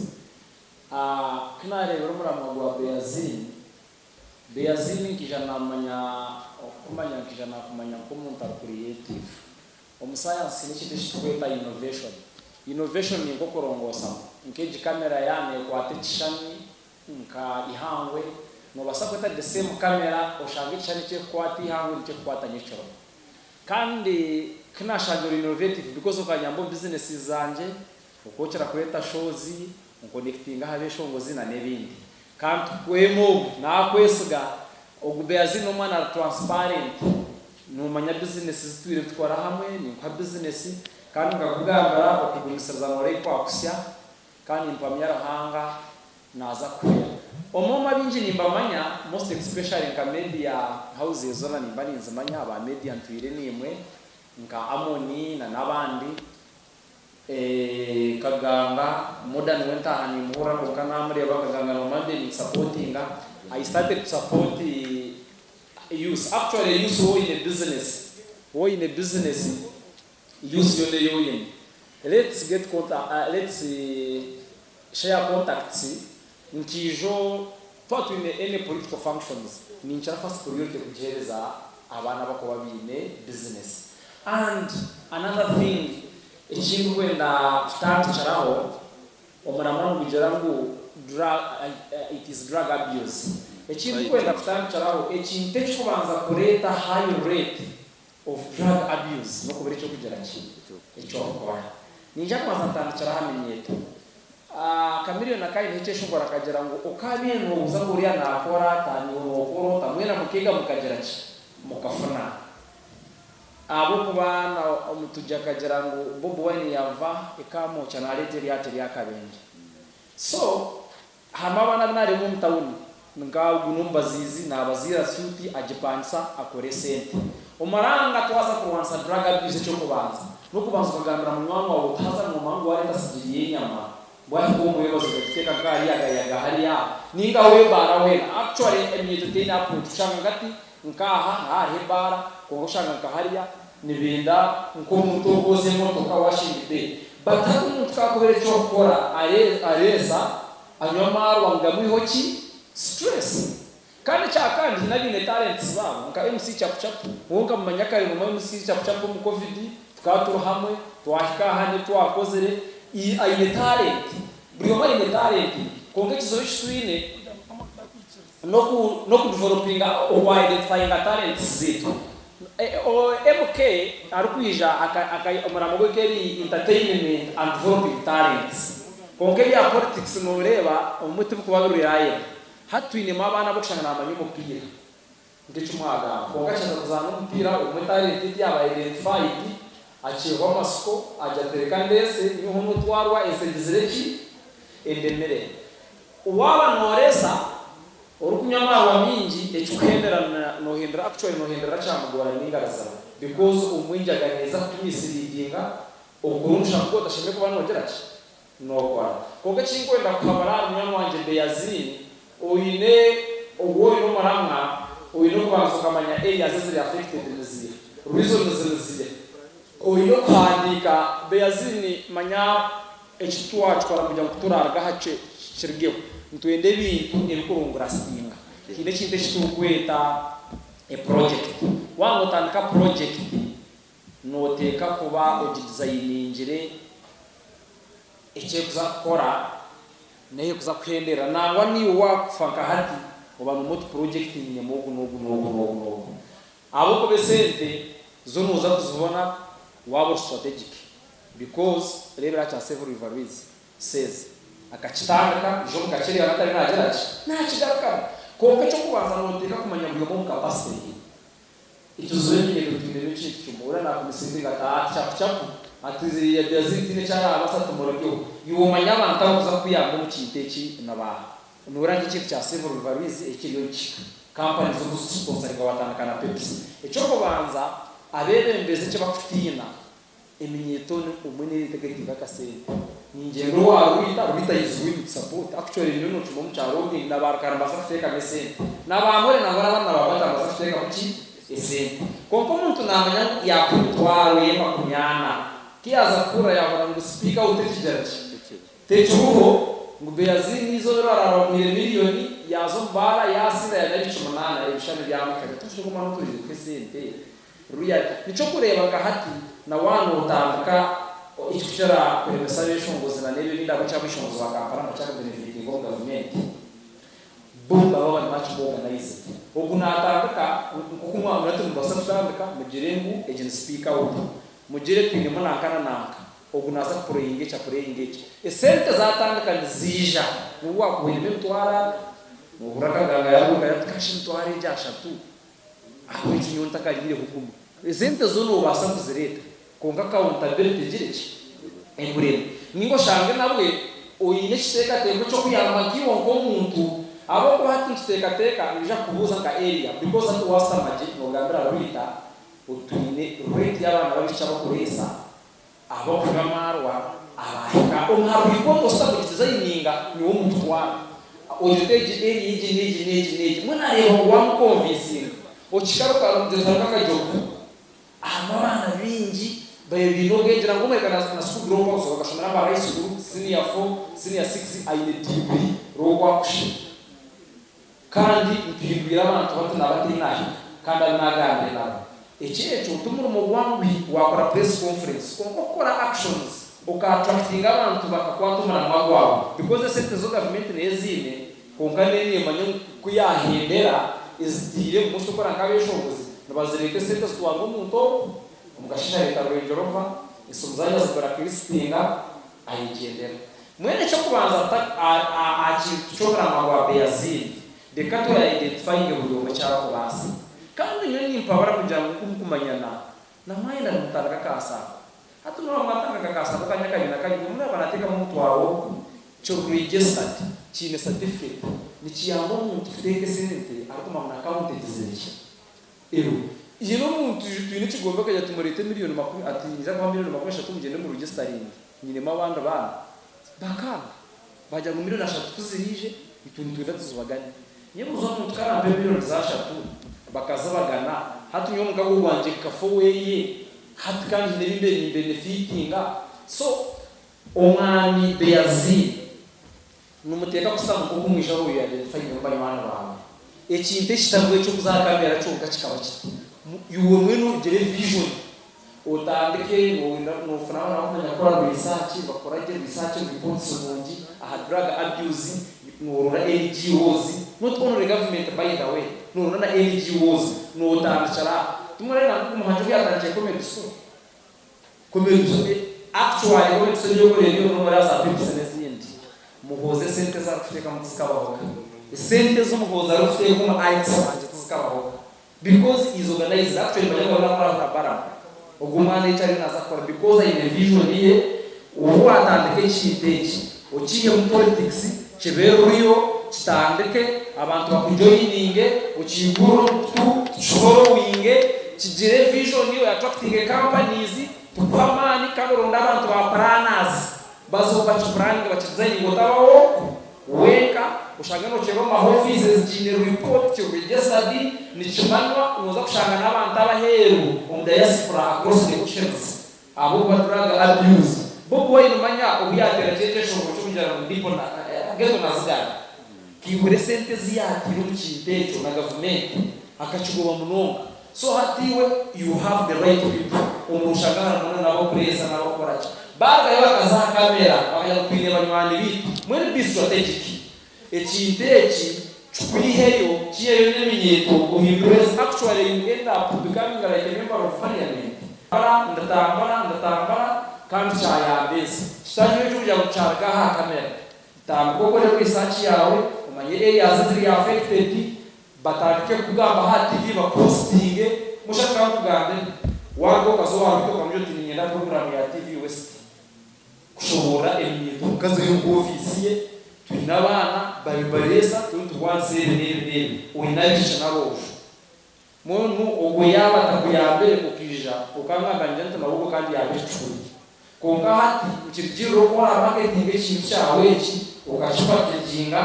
Ku naareebire omuramwa gwa Beyazin, Beyazin nkaija naamanya, okukumanya nkaija naakumanya nk'omuntu ari creative. Omu sayansi haine ekintu eki turikweta innovation. Innovation ni nk'okurongoosamu. Nk'egi kamera yaaba neekwata ekishushani nka ihangwe, noobaasa kweta the same camera oshange ekishushani eki erikukwata ihangwe nikyo erikukwata nyekiro. Kandi ku naashangire ori innovative because okanyamba omu businesses zangye, okwokira kureeta shows, nkonekitinga aha b'eshongozi na n'ebindi. Kandi tukwema ogu, naakwesiga, ogu Beazi n'omwana ari transparent, noomanya bizinesi ezi twire nitukora hamwe, ninkuha bizinesi kandi nkakugambira okugumisiriza nooreeba kwakusya kandi nimpamya Ruhanga naaza kukuhwera. Omwe omu abaingi nimbamanya most especially nka media houses zoona nimba ninzimanya, aba media ntwire naimwe nka Amoni na n'abandi. Kaganga Modern we ntaaha nimuhurira kwonka namureeba Kaganga noomanya mbe ninsapotinga I started to support youth actually youth waaba oine business waaba oine business youth yoona ei oine let's get let's share contacts nkiijo twaba twine any political functions ninkira first priority kugiheereza abaana abakuba baine business and another thing Eki ndikwenda kutandikiraho, omuramwa nigugira ngu drug, it is drug abuse. Eki ndikwenda kutandikiraho, ekintu ekikubanza kureeta high rate of drug abuse n'okubura eky'okugira ki? Eky'okukora. Niinyija kubanza ntandikire aha minyeeto. Chameleone akaineho ekyeshongoro akagira ngu okaabaire noobuuza ngu oriya naakora ata, naiwe nookora ota, mwena mukeega mukagira ki? Mukafuna. Ahabw'okuba na omutujja akagira ngu Bobi Wine yava e Kamwokya nareeta eryato ery'akabenje. So harimu abaana abu nareeba omu tawuni nka ogu n'omubaziizi nabaziira suuti agipangisa akora esente. Omuranga twaza kurwanisa drug abuse eky'okubanza n'okubanza okagambira munywani waawe oti haza nomanya ngu wareeta sigiri y'enyama Bwahika omwebazo bagiteeka nka ahari agayaga hariya ninga ahu ebaara weena. Actually eminyeeto teine approach kushanga nkati nk'aha hariho ebaara kwonka oshanga nka hariya nibenda nk'omuntu orikwoza emotoka washing bay but hati omuntu ku akubura eky'okukora areesa anywa amaarwa ngu gamwiheho ki? Stress. Kandi ekyakandi haine abaine talents baabo nka MC Chapu Chapu nyowe nkamumanya kare ngu MC Chapu Chapu omu covid tukaba turi hamwe twahika aha n'ebi twakozire aine talent buri omwe aine talent kwonka ekizibu eki twine n'oku n'oku developinga oku identifyinga talents zaitu. MK arikwija omuramo gwe keri entertainment and developing talents kwonka ebya politics noreeba obumwe tibikuba biri reliable. Hati twinemu abaana ab'okushanga naamanya omupiira nk'eki mwagamba. Kwonka akiheza kuzaana omupiira, obumwe talent ye tiyaaba identified, akyehwa amatsiko, agya ati reka ndeese, nyowe n'otwarwa ensi egizire ki? Endemire. Waaba nooreesa orikunywa amaarwa maingi, ekikuhendera noohendera actually noohenderera kyamugora ninga rizira because obumwe enjaga neeza kukumisleadinga okurungisha ngu otashemereire kuba noogira ki? Nookora. Kwonka eki nkwenda kuhabura ahari munywani wangye Beyazin, oine ou oine omuramwa, oine okubanza okamanya areas eziri affected niziiha, reasons niziiha. Oine okuhandiika, Beyazin manya eki twakikora kugira ngu kuturaruga aha kirugeho. Nitwenda ebintu ebikurongurasitinga. Haine ekintu eki turikweta a project. Waaba notandika project, Nooteeka kuba ogidizayiningire eki erikuza kukora n'ehi erikuza kuhenderera. Nangwa naiwe waakufa nka hati, oba noomanya oti purojekiti nyinemu ogu n'ogu n'ogu n'ogu n'ogu. Ahabw'okuba esente zo nooza kuzibona waaba ori strategic because reebera aha kya Save River Rwizi says akakitandika ijo omu kakyerera atari naagira ki? Naakigarukamu. Kwonka eky'okubanza nooteeka kumanya buri omwe omu capacity ye. Ekizibu eminyeeto twinemu ekintu kimwe, oriya naakumisinga ati, Aa, chapu chapu. Ati ziriya Beyazin tihaine eki araabaasa tumurekeho. Iwe omanye abantu abarikuza kukuyamba omu kintu eki nibaaha. Noreeba nk'ekintu kya Save River Rwizi ekiriyo nikihika. Kampani z'oku zikusiponsaringa watandika na Pepsi. Eky'okubanza, abeebembezi eki bakutiina, eminyeeto omwe neereeta ekeetinga akasente. Ningyenda owa Rwita, Rwita is willing to support. Actually nyowe noocuma omu kyaro oge na ba Rukara nibabaasa kuteekamu esente. Na ba More nangwa n'abandi na ba Bata nibabaasa kuteekamu ki? Esente. Kwonka omuntu naamanya ngu yaakuha emitwaro ye 40, ku yaaza kuhurira yaahurira ngu sipiika we tekigira ki? Tekiriho ngu Beyazini eizooba eri baraaba bamuhaire miriyoni, yaaza omu baara, yaasinda, yanywa ebiki munaana, ebishushani byamuhika. Bituushire ku omwana otuuriire kuha esente ruriya. Nikyo okureeba nka hati na waaba nootandika ekikukira kuremesa abeeshongozi na n'ebyo ebindi ahabw'enki abeeshongozi ba Kampala nibakyakubenefitinga omu gavumenti. Bo nibaba bari much more organized. Ogu naatandika, nk'oku mwamanya ati nimubaasa kutandika mugire ngu egi ni speak out, mugire twinemu nanka na nanka. Ogu naaza kupureyinga eki apureyinge eki. Esente zaatandika niziija. N'obu waakuba oinemu emitwaro abiri, noohurira akaganga yaaguruka ati kashi emitwaro egi ashatu, ahabw'enki nyowe ntakariireho gumwe? Esente zo noobaasa kuzireeta kwonka accountability egire ki? Ekurema. Nainga oshange nabwe oine ekiteekateeko ky'okuyamba nkaiwe nk'omuntu ahabw'okuba hati nituteekateeka nibaija kukubuuza nka area because hati waashutama gye noogambira Rita oti twine rate y'abaana b'abaishiki abakureesa Abakunywa amaarwa abaahika omu ha rwiko osita kugidizayininga niwe omutwara ogire oti egi eri egi n'egi n'egi n'egi mbwenu areeba ngu wamukonvinsinga okikaruka omugyezi harimu akajoka harimu abaana baingi babaire baine obwengye nangwa omwe na school drop out akashomera Mbara high school senior four senior six aine degree rw'okwakusha Kandi mpindwire abantu bati na bati nahika, kandi abu nagambire nabo. Eki ekyo timurimo gwanguhi wakora press conference kwonka okukora actions oka attractinga abantu bakakwata omuramwa gwawe because esente zo gavumenti neyo eziine kwonka neyo nemanya ngu kuyahendera ezitiire ngu mukikora nkabeshongozi nibazireeta esente zitwarwa omuntu ogu omukasheeshe areeta Range Rover esimu zaija ziburakilistinga Ayegyendera. Mbwenu eky'okubanza aha kintu ky'omurama gwa Beyazini, reka tu identifyinge buri omwe eki arikubaasa. Kandi nyowe nimpabura kugira ngu nk'omukumanyana na mwayenda nimutandika aka sacco. Hati mwaba mwatandika aka sacco kanyu akanyu na kanyu, buri omwe yaaba naateekamu omutwaro ogwe, kiri registered, kiine certificate, nikiyamba omuntu kuteeka esente arikumanya ngu na account egizire ki. Ero haine omuntu twine ekigombe akaija tumureete miriyoni makumi ati niinyija kubaha miriyoni 30 mugyende mu registeringe nyinemu abandi baana. Bakanga baagira ngu miriyoni ashatu ku ziriije itwe nitwenda tuzibagane. Nyebuuza omuntu ku arampe miriyoni za ashatu bakazibagana hati nyowe omukago gwangye gukafa oweye hati kandi haine ebi mbaire nimbenefitinga so omwami Beaziini Nimuteeka kusitama nk'oku omwishiki ou identifyinga banywani baawe. Ekintu ekitariho eky'okuza aha kamera kyonka kikaba kiti. Iwe mbwenu ogire vision otandike nofuna abaana bakumanya kukora research, bakora gye research reports nungi aha drug abuse, norora NGOs, not only government by the way, norora na NGOs notandikira aho. Timurareba nk'oku Muhangi obu yatandikire comedy store? Comedy store actually comedy store eby'okureeba ebyo n'omuri za Pepsi n'ezindi. Muhoozi esente ezi arikuteekamu tizikabahoga. Esente ezi Muhoozi arikuteeka omu Alex wangye tizikabahoga because he is organized. Actually nimanya ngu ariyo naakora nka Balaam. Ogwo omwana eki ariyo naaza kukora because aine vision ye. Obu waatandika ekintu eki okiihemu politics kibe real, kitandike abantu bakujoininge, okiigurire omukutu, tukifollowinge, kigire vision, oattractinge companies, tukuhe amaani kandi oronde abantu ba planners Baze bakipuraninge bakidizayininge otabaho wenka oshange nokyeba omu ma offices kiine report kiri registered nikimanywa noza kushanga nabantu abaheru omu diaspora across the oceans ahabwokuba drug abuse. Bobi Wine manya obu yatera kye ekyeshongoro kyokugira ngu ndipo na ghetto nazigara kaihura esente ezi yatire omu kintu ekyo na gavumenti akakigoba munonga So hati iwe you have the right people omu rushaka harimu na n'abakureesa n'abakukora ki. Baarugayo bakaza aha camera bakagira ngu twine banywani baitu. Mbwenu be strategic. Ekintu eki kikwiheyo kiiheyo n'eminyeeto ohindure ensi. Actually you end up becoming like a member of parliament. Mbara ndatambara ndatambara kandi kyayamba ensi. Kitari eky'okugira ngu kyaruga aha camera. Tandika okore research yaawe omanye areas eziri affected Batandike kukugamba aha TV bakuhostinge, mushatu ka nkugambire. Waaruga okaza owa Ruto okamugira oti niinyenda puroguraamu ya TV West kushoboorora eminyeeto omukazi ori omu ofiisi ye, twine abaana bari nibareesa turiyo niturwanisa ebi n'ebi n'ebi, oine abaishiki n'aboojo. Mbwenu ogwo yaaba atakuyambire okaija okangambira ningira nti nawe ogwo kandi yaaba ekicuri. Kwonka hati nikirugiirira oku oramarketinga ekintu kyawe eki, okakipackaginga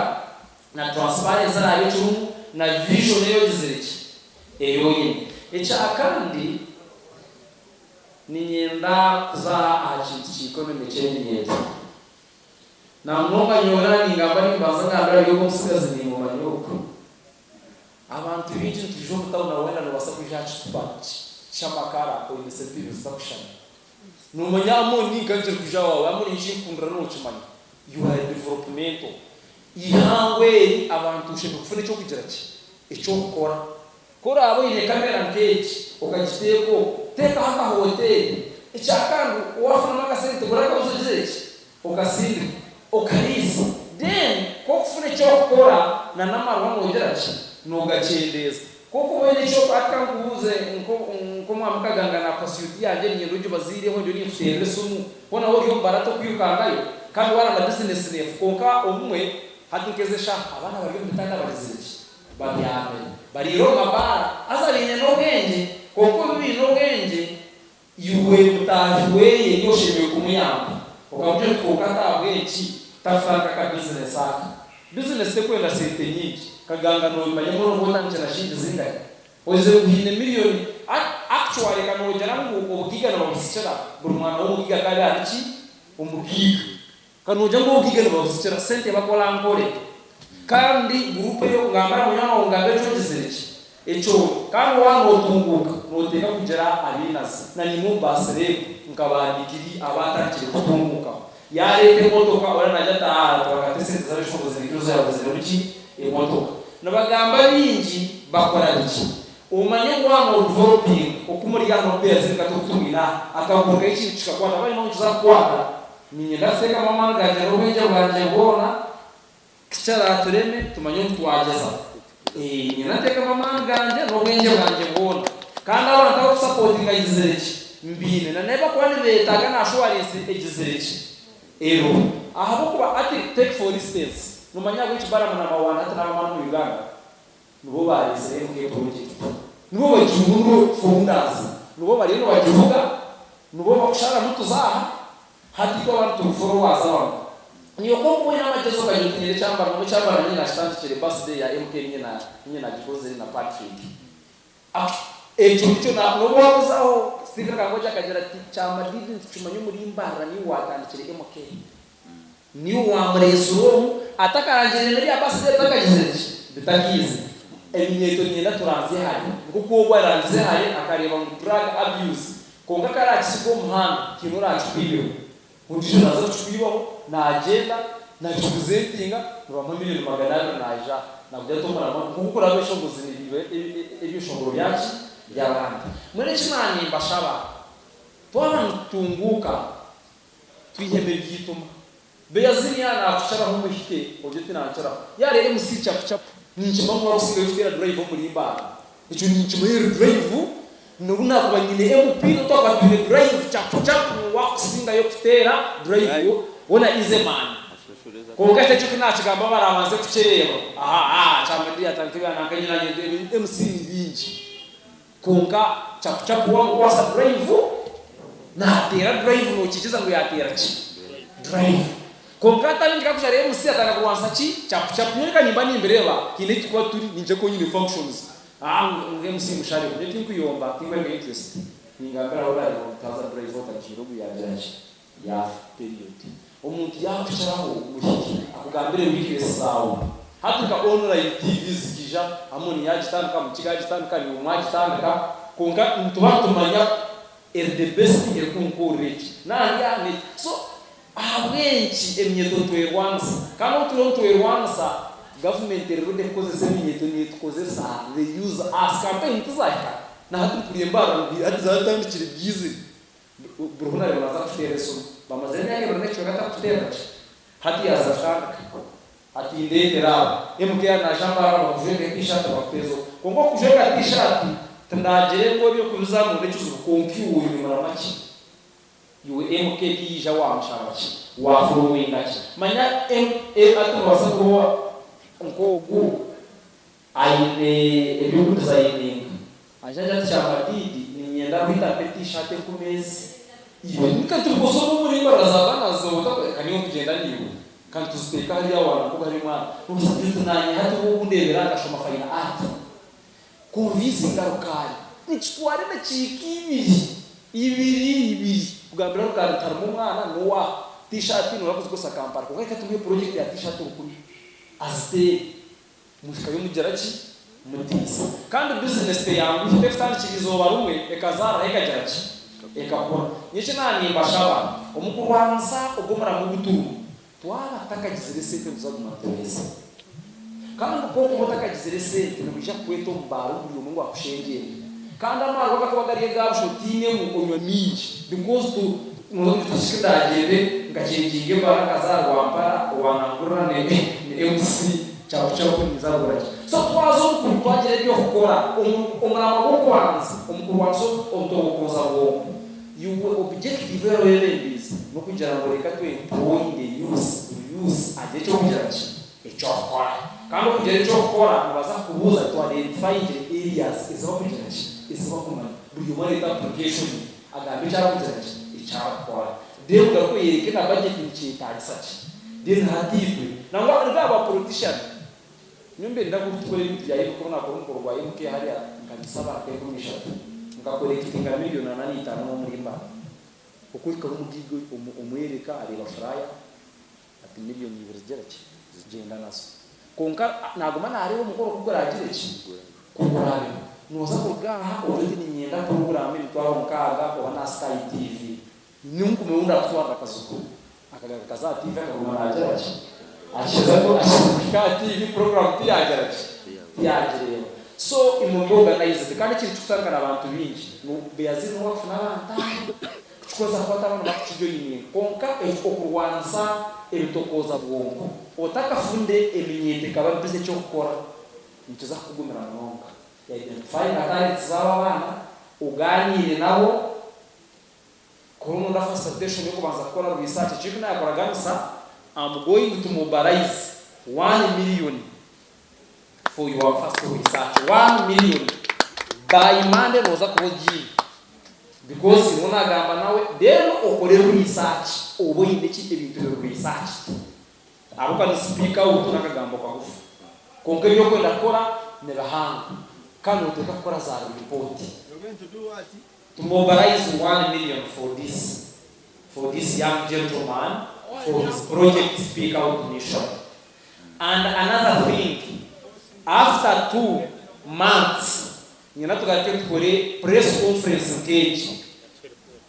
na transparency eraabe ekirimu na vision ei ogizire ki ei oine. Ekya kandi niinyenda kuza aha kintu kya economy eky'eminyeeto. Namunonga nyowe naaba ningamba nimbanza ngambira buri ogwo omutsigazi niimumanya oku. Abantu baingi nitwija omu tawuni na weena noobaasa kwija aha kituba ky'amakara oine sente ibiri zitakushushana. Noomanya Amoni nka nkiri kwija owaawe, Amoni nyowe eki nkukundira nookimanya, you are a developmental. Eihangwe eri abantu oshemereire kufuna eky'okugira ki? Eky'okukora. Ku oraabe oine kamera nk'egi okagiteeka okwo, teekaho akahoteeri. Ekya kandi waafunamu akasente gura akabuzi ogire ki? Okasindika, okariisa then ku okufuna eky'okukora na n'amarwa noogira ki? Noogakyendeeza. Ku okuba oine eky'okukora hati ka nkubuuze nk'omwami Kaganga naakuha suit yangye niinyenda ogibaziireho ndiyo ninkuteerera esimu, hoona waaba ori omu barata okwirukangayo kandi waaranga bizinesi neefa kwonka obumwe hati nk'ezi eshaaha abaana bari omu bitanda bagizire ki? Babyamire. Bariire omu mabaara haza baine n'obwengye kwonka obu baine obwengye Iwe mutaahi weye niiwe oshemereire kumuyamba okamugira oti kwonka ahabw'enki takutandika ka bizinesi aka? Bizinesi tekwenda sente nyingi. Kaganga noobimanya mbwenu obu otandikire na shilingi zingahi? Oizire ngu haine miriyoni Actually ka noogira ngu obugaiga nibabusikira, buri mwana w'omugaiga akaba ari ki? Omugaiga. Ka noogira ngu obugaiga nibabusikira, sente bakora nkore. Kandi guruupu ei okugambira munywani waawe ngambe eki ogizire ki? Ekyo kandi waaba nootunguuka nooteeka kugira abainazi. Na nimwe omu basereebu nka ba Digiri abaatandikire kutunguukaho. Yaareeta emotoka oriya naagira ati aah tibakata esente z'abeshongozi nikyo zaaguriziremu ki? Emotoka. Nibagamba bingi bakora bikye. Omanye ngu waaba noodevelopinga oku muri aha n'okubeera nka turikumwine aha akaguru k'ekintu kikakwata waaba oine nikiza kukwata niinyenda kuteekamu amaani gangye n'obwengye bwangye bwona Kikaratureme tumanye ngu twagyeza. Niinyenda nteekemu amaani gangye n'obwengye bwangye bwona. Kandi abantu abakusapotinga ngizire ki? Mbaine. Na n'ebi bakuba nibeetaaga na ashuwarensi egizire ki? Eriho. Ahabw'okuba hati take for instance, noomanya ahabw'enki Balaam na Mawanda hati n'abamani omu Uganda? Nibo baareetsire MK Project. Nibo bagihuga nibo founders. Nibo bariyo nibagivuga, nibo bakusharamu tuze aha, hati itwe abandi turi followers abamwe. Nyowe ku orikuba oine amagyezi okagira oti nyine ekyambara nyowe ekyambara niinye naakitandikire birthday ya MK niinye na niinye naagikozire na Patrick. Ekyo nikyo na n'obu waakuzaho Stephen Kangogi akagira ati Kyamadidi nitukimanya omuri Mbarara niiwe waatandikire MK. Niiwe waamureetsire omu, atakarangiriire n'ebya birthday bitakagizire ki? Bitakiizire. Eminyeeto niinyenda turanzye hare. Nk'oku ogwo arangize hare akareeba ngu drug abuse kwonka ku araakisiga omu muhanda tihaine oraakikwibeho. Ondiijo naaza kukikwibaho, naagyenda naakikuzentinga nibamuha miriyoni 200 naija naakugira ati omuramwa nk'oku oraabe eshongozi nibiiba ebyeshongoro byaki? By'abandi. Mbwenu eki naanimbashaba, twaba nitutunguuka, Twihemu eby'eituma. Beyazini yaaba naakukyaraho omuhike ogye oti nankiraho. Yaaba MC chapu chapu ninkimanya ngu wakusingayo kuteera drive omuri Mbale. Ekyo ninkimanya eri drive nobu nakuba nyine MP nobu twakuba twine drive chapu chapu niiwe wakusingayo kuteera drive wona easy man. Kwonka ekyo ku nakigamba barabanze kukireeba ahaa Kyamadi yatandika ebya nanka nyine nanye MC ni bingi. Kwonka chapu chapu wamukwasa drive nateera drive nokikiza ngu yateera ki? Drive. Kwonka hatari ngi kakushara MC atandika kurwanisa ki? Chapu chapu. Nyowe reka nimba nimbireeba haine ahi tukuba turi ningira kuba nyine functions aah ngu MC mushareho. Nyowe tinkuyomba tinkwereka interest ningambira ahu orareeba ngu twaza drive otagiire ogu yagira ki? Yaafa. Period. Omuntu yaakukiraho muhike akugambire weakness zaawe. Hati nka online TV zikaija, Amoni yaagitandika, Mukiga yaagitandika, naiwe mwagitandika, kwonka nituba nitumanya eri the best erikunkorera eki nari aha n'eki. So ahabw'enki eminyeeto nitwerwanisa? Kandi obu turiyo nitwerwanisa, gavumenti eri ready kukozesa eminyeeto neetukozesa, they use us. Campaign tizahika na hati mpuriire mbarira ngu hati zaatandikire byizire. Buri hoona ariyo naaza kututeera esimu. Bamazire emyaka ebiri n'ekicweka atarikututeerera ki? Hati yaaza kutandika. Ati ndeetera abo. MK naija mbarara bakujweke T-shirt bakuteeze okwo. Kwonka okujweka T-shirt. Tindagire ngu eby'okubizamu n'ekizibu kwonka iwe oine muramwa ki? Iwe MK tiyaija waamushaba ki? Waaforowinga ki? Manya MA hati noobaasa kuba nk'ogu aine eby'okudizayininga aija agira ati Kyamadiidi niinyenda rwita mpe tiishaati enkumi ezi. Iwe ka tubikoze omu muringo arazaaba nazo reka nyowe nkugyenda naiwe kandi tuziteeke hariya waana nk'ogu hari omwana. Noobaasa kugira oti naanye hati obu okundeebera nkashoma fine art. Convincinga Rukali nikitwara edakiika ibiri, ibiri, ibiri kugambira Rukali nti harimu omwana n'owa T-shirt nooza kuzikozesa Kampala kwonka reka tumuhe project ya T-shirt orukumi aziteere muhikayo mugira ki? Mutiisa. Kandi business teyanguhi tekutandikira izooba rimwe ekazaaraho ekagira ki? Ekakura. Nyowe eki naaba nimbashaba omu kurwanisa ogwo omuramo ogu turimu Twaba tutakagizire esente nituza kuguma nitureeza. Kandi ku orikuba otakagizire esente nibaija kukweta omu baara buri omwe ngu akushengyerere. Kandi amaarwa agakuba gari aga busha otiinemu onywa mingi because to noza kugira oti shi ndagyende nkakyengyinga ebaara nkaza aha Rwampara owa nangurira ni MC chapu chapu ninza kugura ki. So twaza omu kuru twagira eby'okukora omu omuramwa gw'okubanza omu kurwanisa obutobokooza bwonko. Iwe objective ei orebembiize nokugira ngu reka tu employinge youth, buri youth agire ekyokugira ki? Ekyokukora. Kandi okugira ekyokukora nibaza kukubuuza tu identifyingire areas ezi bakugira ki? Ezi bakumanya. Buri omwe areete application ye agambe eki arikugira ki? Eki arikukora. Then ogaruke oyereke na budget nikyetagisa ki? Then hati itwe nangwa nkaaba politician Nyowe mbenda ngu tukore ebintu bya MK obu nakora omukoro gwa MK hariya nkanyisa abantu 30,000 nkakorekitinga miriyoni ana n'itano omuri Mbale okuhikaho omugaiga omwereka areeba furaya ati miriyoni ibiri zigira ki zigyenda nazo kwonka naguma nareeba omukoro ku guragire ki ku gurabeho noza kuruga aha ogire oti niinyenda puroguramu emitwaro 60 oba na Sky TV Nyowe nkumeho ndakutwarira akazuku akagaruka kaza aha TV akaguma nagira ki akiheza kuhika aha TV program tiyagira ki tiyagireeba so imwe mube organized kandi ekintu kikutandika na bantu bingi beyazire nobu wakufuna abantu abo kukikoza kukwata abana bakukijoininga kwonka okurwanisa ebitokooza bwonko otakafunire eminyeto ekaba busy ekyokukora nikiza kukugumira munonga identifyinga talents zabo abaana oganiire nabo. Kora omunda facilitation yokubanza kukora research ekintu nakoraganisa am going to mobilize 1,000,000 for your first research 1,000,000 by Monday noza kuba ogiine because niwe nagamba nawe then okore research obe oyine ki ebintu biri researched ahabw'okuba ni speak out nakagambo kagufu kwonka ebyokwenda kukora nibihango kandi noteekwa kukora za report. To mobilize 1,000,000 for this for this young gentleman for his project speak out mission and another thing after 2 months nyina tugaruke tukore press conference nk'egi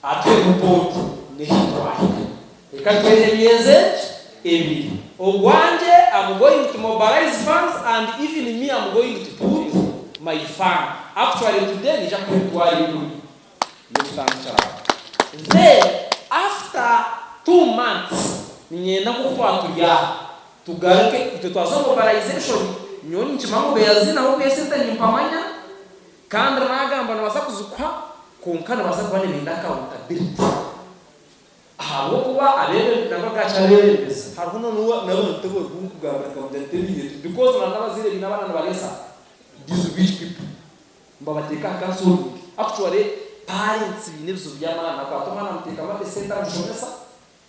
atuhe report nehi twahika reka twehe emyezi egi ebiri ogwangye am going to mobilize funds and even me am going to put my fund actually today niija kuha emitwaro ikumi y'okutandikiraho then after 2 months niinyenda nk'oku twaba turi aha tugaruke itwe twaza omu mobilization nyowe ninkimanya ngu Beyazin ahu okwiha esente nimpamanya kandi naagamba nibaza kuzikuha kwonka nibaza kuba nibenda accountability. Ahabw'okuba abeebembezi nangwa gaakye abeebembezi hariho n'abantu abu orikugambira nkamugira nti eminyeeto because na n'abazaire baine abaana nibareesa these rich people nibabateeka aha counselling actually parents baine ebizibu by'amaani akwata omwana amuteekamu esente amushomesa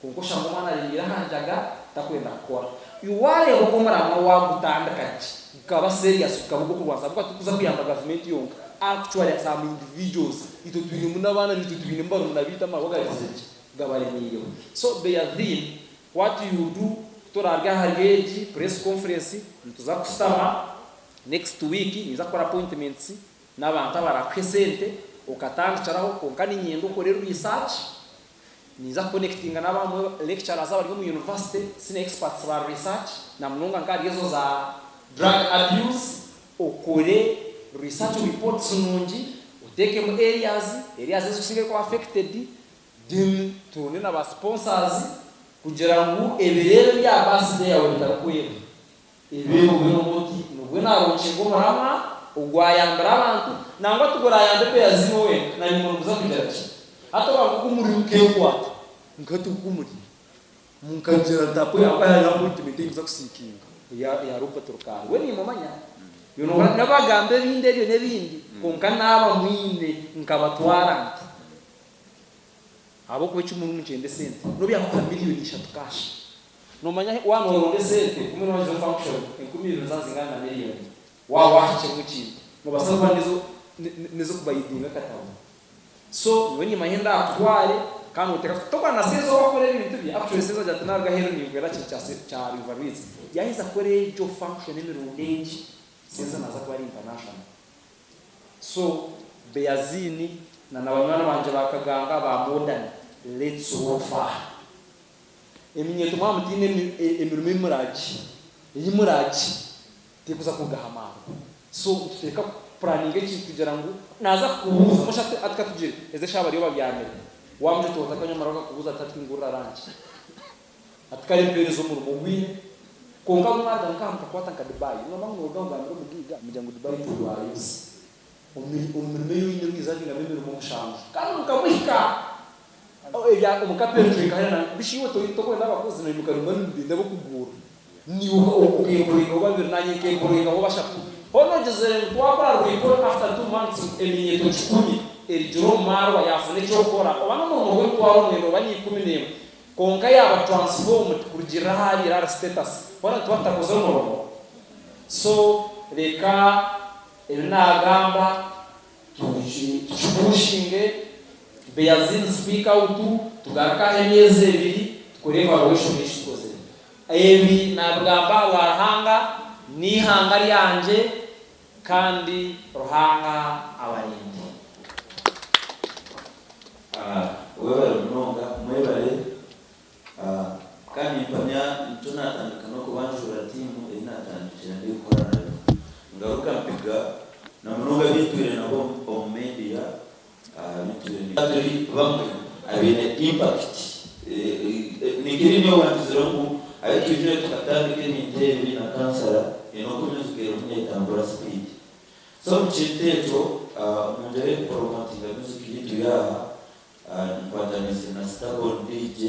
kwonka oshanga omwana arengiire aha njaga takwenda kukora. Iwe waareeba ogu omuramwa waagutandika gye gukaba serious gukaba ogw'okurwanisa ahabw'okuba tikuza kuyamba gavumenti yonka actually some individuals Itwe twinemu n'abaana naitwe twinemu barumuna baitu amarwa gagizire ki? Gabaremeireho. So Beathine what you do ku turaarye ahari egi press conference nituza kushutama next week ninza kukora appointments n'abantu abarakuha esente okatandikiraho kwonka niinyenda okore research ninza kuconnectinga n'abamwe lecturers abari omu university senior experts ba research na munonga nk'ahari ezo za drug abuse Okore research reports nungi, otekemu areas, areas ezikusingayo kuba affected, then turonde na ba sponsors kugira ngu ebiro ebi ebya birthday yawe bitarikwebwa. Ebiro obe nooba oti nibwe naronkinga omuramwa. Ogwayambire abantu, nangwa tigurayambe Beazimu wenka, naimwe niguza kugira ki? Hati oba nk'oku muri nkekwata, nka hati oku muri, nkagira nti apo hariho appointment ei ndikuza kusiikinga eya eya Robert Rukaari. We nimumanya, nabagamba ebindi ebyo n'ebindi, kwonka naaba mwine nkabatwara nti. Ahabw'okuba eki murimu nikyenda esente. N'obu yaakuha miriyoni ishatu kaashi. Noomanya waaba nooronda esente, kumwe nooba ogiire omu function, 2000 niziba nizingana na miriyoni. Waaba waahikiremu ekintu, noobaasa kuba n'ezo n'ez'okubayidinga akatabo. So nyowe niimanya ahi ndaakutware kandi nooteeka tokuba na Seeza owaakora ebintu bye, actually Seeza agira ati naaruga aheeru ninkwera kintu kya kya River Reeds. Yaaheza kukora egyo function emirundi egi, Seeza naaza kuba ari international. So Beaziini na na banywani bangye ba Kaganga ba Modern let's go far. Eminyeeto mwaba mutaine emirimo ei muragye ei muragye terikuza kuruga aha maarwa. So nituteeka kupuraninga ekintu kugira ngu naaza kukubuuza mbwenu shi hati katugire ezi eshaaha bariyo babyamire waamugira oti otakanywa amarwa akakubuuza ati hati ngurira ranki. Hati kare mpeereza omurimo ogwire, kwonka mwaruga nk'aha mukakwata nka Dubai, noomanya ngu nooruga ogambire omugaiga mugira ngu Dubai turwayo busya. Omu mirimo ei oine orizavingamu emirimo mushanju kandi mukamuhika ebya omu carpentry nka hariya bishi iwe torikwenda abakozi noimuka mbwenu nibenda ab'okuguura niiwe okemployingaho babiri naanye nkemployingaho bashatu. Hoona ogizire ngu twakora rwikore after 2 months eminyeeto kikumi erugire omu maarwa yaafuna eky'okukora oba n'omurimo gw'emitwaro mwenda oba n'ikumi n'emwe Kwonka yaaba transformed kurugiirira ahu abaire ari status hoona nituba tutakozire omurimo so reka ebi naagamba tukipushinge Beazin speak out tugaruke aha emyezi ebiri tukore evaluation y'eki tukozire. Ebi naabigamba ahabwa Ruhanga n'eihanga ryangye kandi Ruhanga abarinde. Webale munonga mwebale Kandi nimpamya nikyo natandika nokubanjura tiimu ei natandikira ndikukora nayo ngaruka mpiga namunonga abintwire nabo omu media abintwire Turi bamwe abaine impact ninkiri nyowe wangizire ngu ahi twijire tukatandika ebintu ebi na kansara haine oku music erimu netambura speed So omu kintu ekyo, omu ngyera y'okupromotinga music yaitu yaaha, nkwatanise na Stubborn DJ,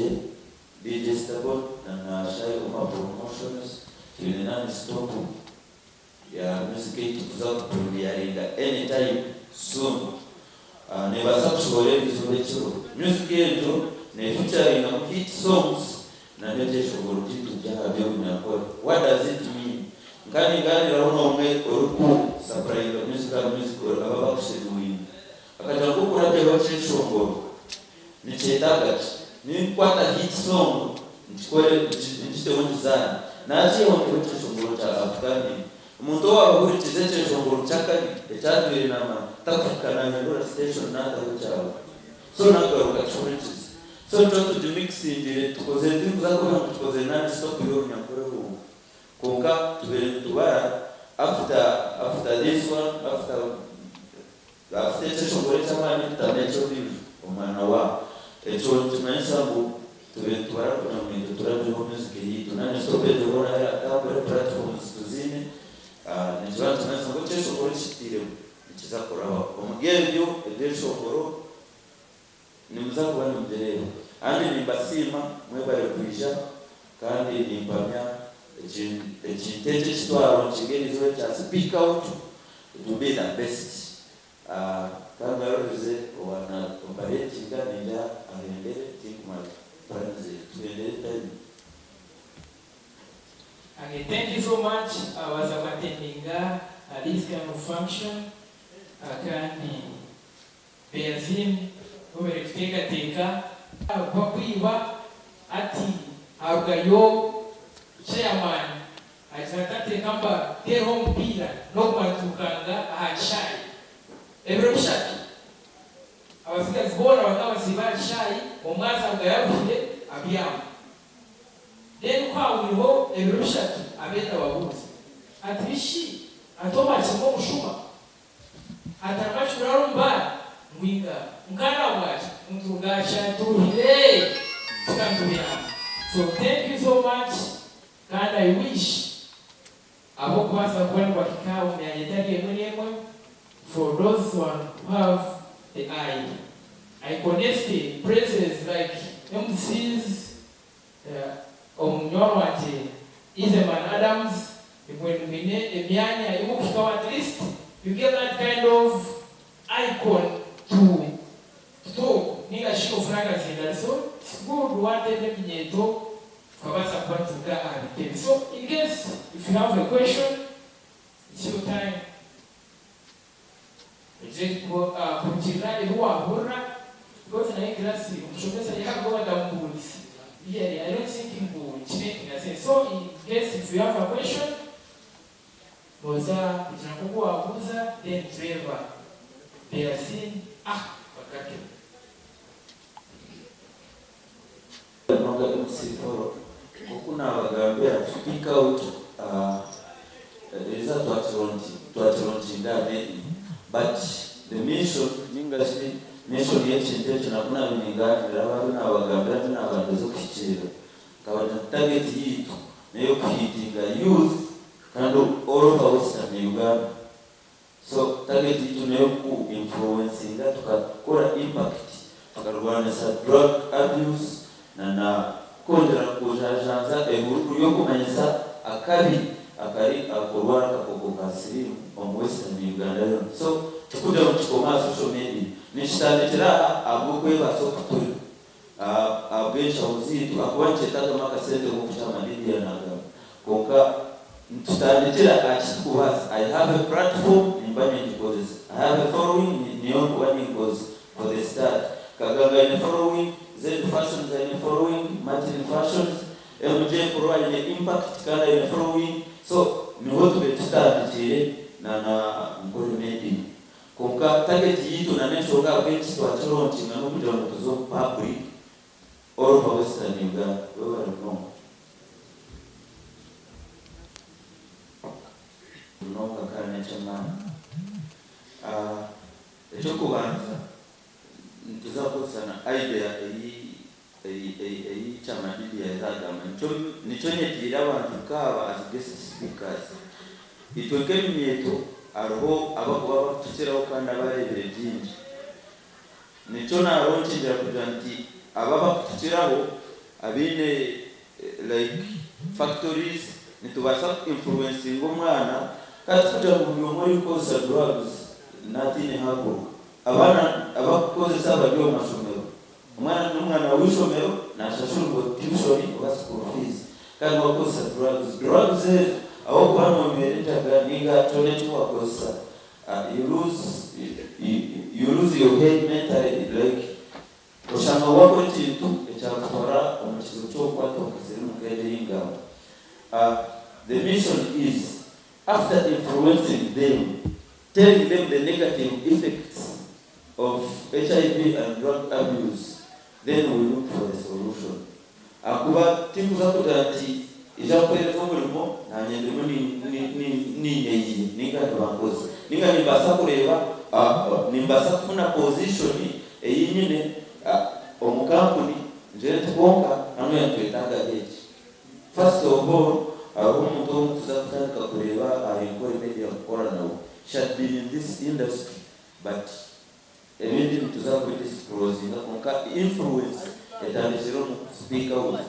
DJ Stubborn na na Shy Omar Promotions, twine non stop ya music ei tukuza kupremiaringa anytime soon. Nebaasa kushohora eriizooba ekiro. Music egyo nefeaturingamu hit songs Na n'ebyeshongoro byaitu by'aha by'Orunyankore. What does it mean? Nka ningaaniraho n'omwe oriku sapurayinga music aha music aba abakusheduwinga. Akagira ngu okurabyaho ekyeshongoro nikyetaaga ki? Ninkwata hit song nkikore ngiteho ngizaane. Nakiihaho nteho ekyeshongoro kya upcoming. Omuntu owaaba ahurikize ekyeshongoro ky'akabi ekyatwire naamanya takuhika naahindura station naataho ekyawe. So naagaruka akihurikize. So nikyo tugimixingire tukozire tirikuza kureeba ngu tukozire non stop y'orunyankore rwonka kwonka tubaire nitubara after after this one after after ekyeshongoro eky'amaani tutandike eky'ondiijo omwana wa ekyo nikimanyisa ngu tubaire nitubara kugira ngu naitwe turabyeho music yaitu non stop egyo hoona ahu eratambure platforms tuziine nikiba nikimanyisa ngu ekyeshongoro ekitutairemu nikiza kurabaho omuri ebyo ebyeshongoro Nimuza kuba nimugireeba. Kandi nimbasiima, mwebare kwija, kandi nimpamya ekintu eki eki twaronkinga eriizooba ekya Speak Out, it will be the best. Ka ngarurize owa na operatinga naija ahendere, tinkumara plans tuhendere time. Okay, thank you so much abaza ku attendinga this kind of function kandi Beazin webare kuteekateeka. Bakwiba ati harugayo chairman agira ati ateeka mbateereho omupiira n'okuma nituukanga aha kishaayi ebiro bishatu abatsigazi boona bakaba basiiba aha kishaayi omwe aza arugayo aruhire abyama then ku hahwireho ebiro bishatu abeeta ababuuza ati bishi ati omwakirimu omushuma Hatarimu akikuraara omu baara ngu inga nkana bwaki ngu turugaakya turuhire tukantubyama so thank you so much kandi I wish Ab'okubaasa kuba nibahika omu myanya etari emwe n'emwe, for those one who have the eye. I connect places like MCs, omunywani wangye Izeman Adams, imwe mwine emyanya y'okuhikaho at least you get that kind of icon to talk ninga shi ofune akazindaaro so it's good wateera eminyeeto tukabaasa kuba nituruga aha bitebe so in case if you have a question it's your time ogire kurugiirira ebi waahurira because naye class omushomesa yaakuba atamubuurize really I don't think ngu kimakinga sense so in case if you have a question nooza kugira nk'oku waabuuza then tureeba Berazin ah bagato. Noga MC Paul, Nk'oku naabagambira, speak out eza twakiraunchinga aha media but the mission ninga shi mission y'ekintu ekyo naku naabaire ningaaniira abu naabagambira nti naabandize okuhikiirira nkabagira nti target yaitu n'ey'okuhiitinga youth kandi all over western Uganda. So target yaitu neyoku influencinga tukakora impact tukarwanisa drug abuse na na kwongyera kujanjanza ehururu yokumanyisa akabi akari ahakurwara akakooko ka siriimu omu western Uganda yoona. So tikugira ngu kikome aha social media nikitandikira aha ahabwokwebaasa oku turi ahabwenshaho zaitu ahakuba nikyetagamu akasente nkoku Chairman Lydia nagamba kwonka Nitutandikira aha ki turikubaasa. I have a platform nimba ningikozesa. I have a following niyo ndikuba ninkozesa for the start. Kaganga aine following, Zed Fashions aine following, Martin Fashions, MJ Pro aine impact kandi aine following. So niho tubaire tutandikiire na na Nkore Media. Kwonka target yaitu na n'enshonga ahabw'enki twakilaunchinga n'okugira ngu tuze omu public all over Western Uganda. Webare munonga. Munonga kandi n'eky'amaani. Eky'okubanza nituza kukozesa na idea ei ei Chairman Didi yaheza agamba. Nikyo nikyo nyetiire abantu nkaaba as guest speakers. Itwe nk'eminyeeto hariho abakuba bakutukiraho kandi abareebire bingi. Nikyo naaronkingira kugira nti abo abakutukiraho abaine like factories nitubaasa ku influencinga omwana kandi tikugira ngu buri omwe orikukozesa drugs nataine hakuruga. Abaana abakukozesa bari omu mashomero. Omwana n'omwana w'eishomero nashashurwa tuition oba school fees kandi wakozesa drugs. Drugs ezo ahabw'okuba nonywera enjaga ninga kyona eki wakozesa you lose you lose your head mentally like oshanga wakora ekintu ekyakutwara omu kizibu ky'okukwatwa nka sirimu nk'egyo ei ngamba. The mission is after influencing them, telling them the negative effects of HIV and drug abuse then we look for the solution ahakuba tinkuza kugira nti ija kukuhereza omurimo nanye ndimu ninyeyiya ninga nibankoza ninga nimbaasa kureeba nimbaasa kufuna position eyi nyine omu kampuni ngire nti kwonka hanuya nitwetagaho eki. First of all hariho omuntu ou nituza kutandika kureeba aha Enkore Media kukora nawe she had been in this industry but Ebindi nituza kubi disclosinga kwonka influence etandikire omu speaker out.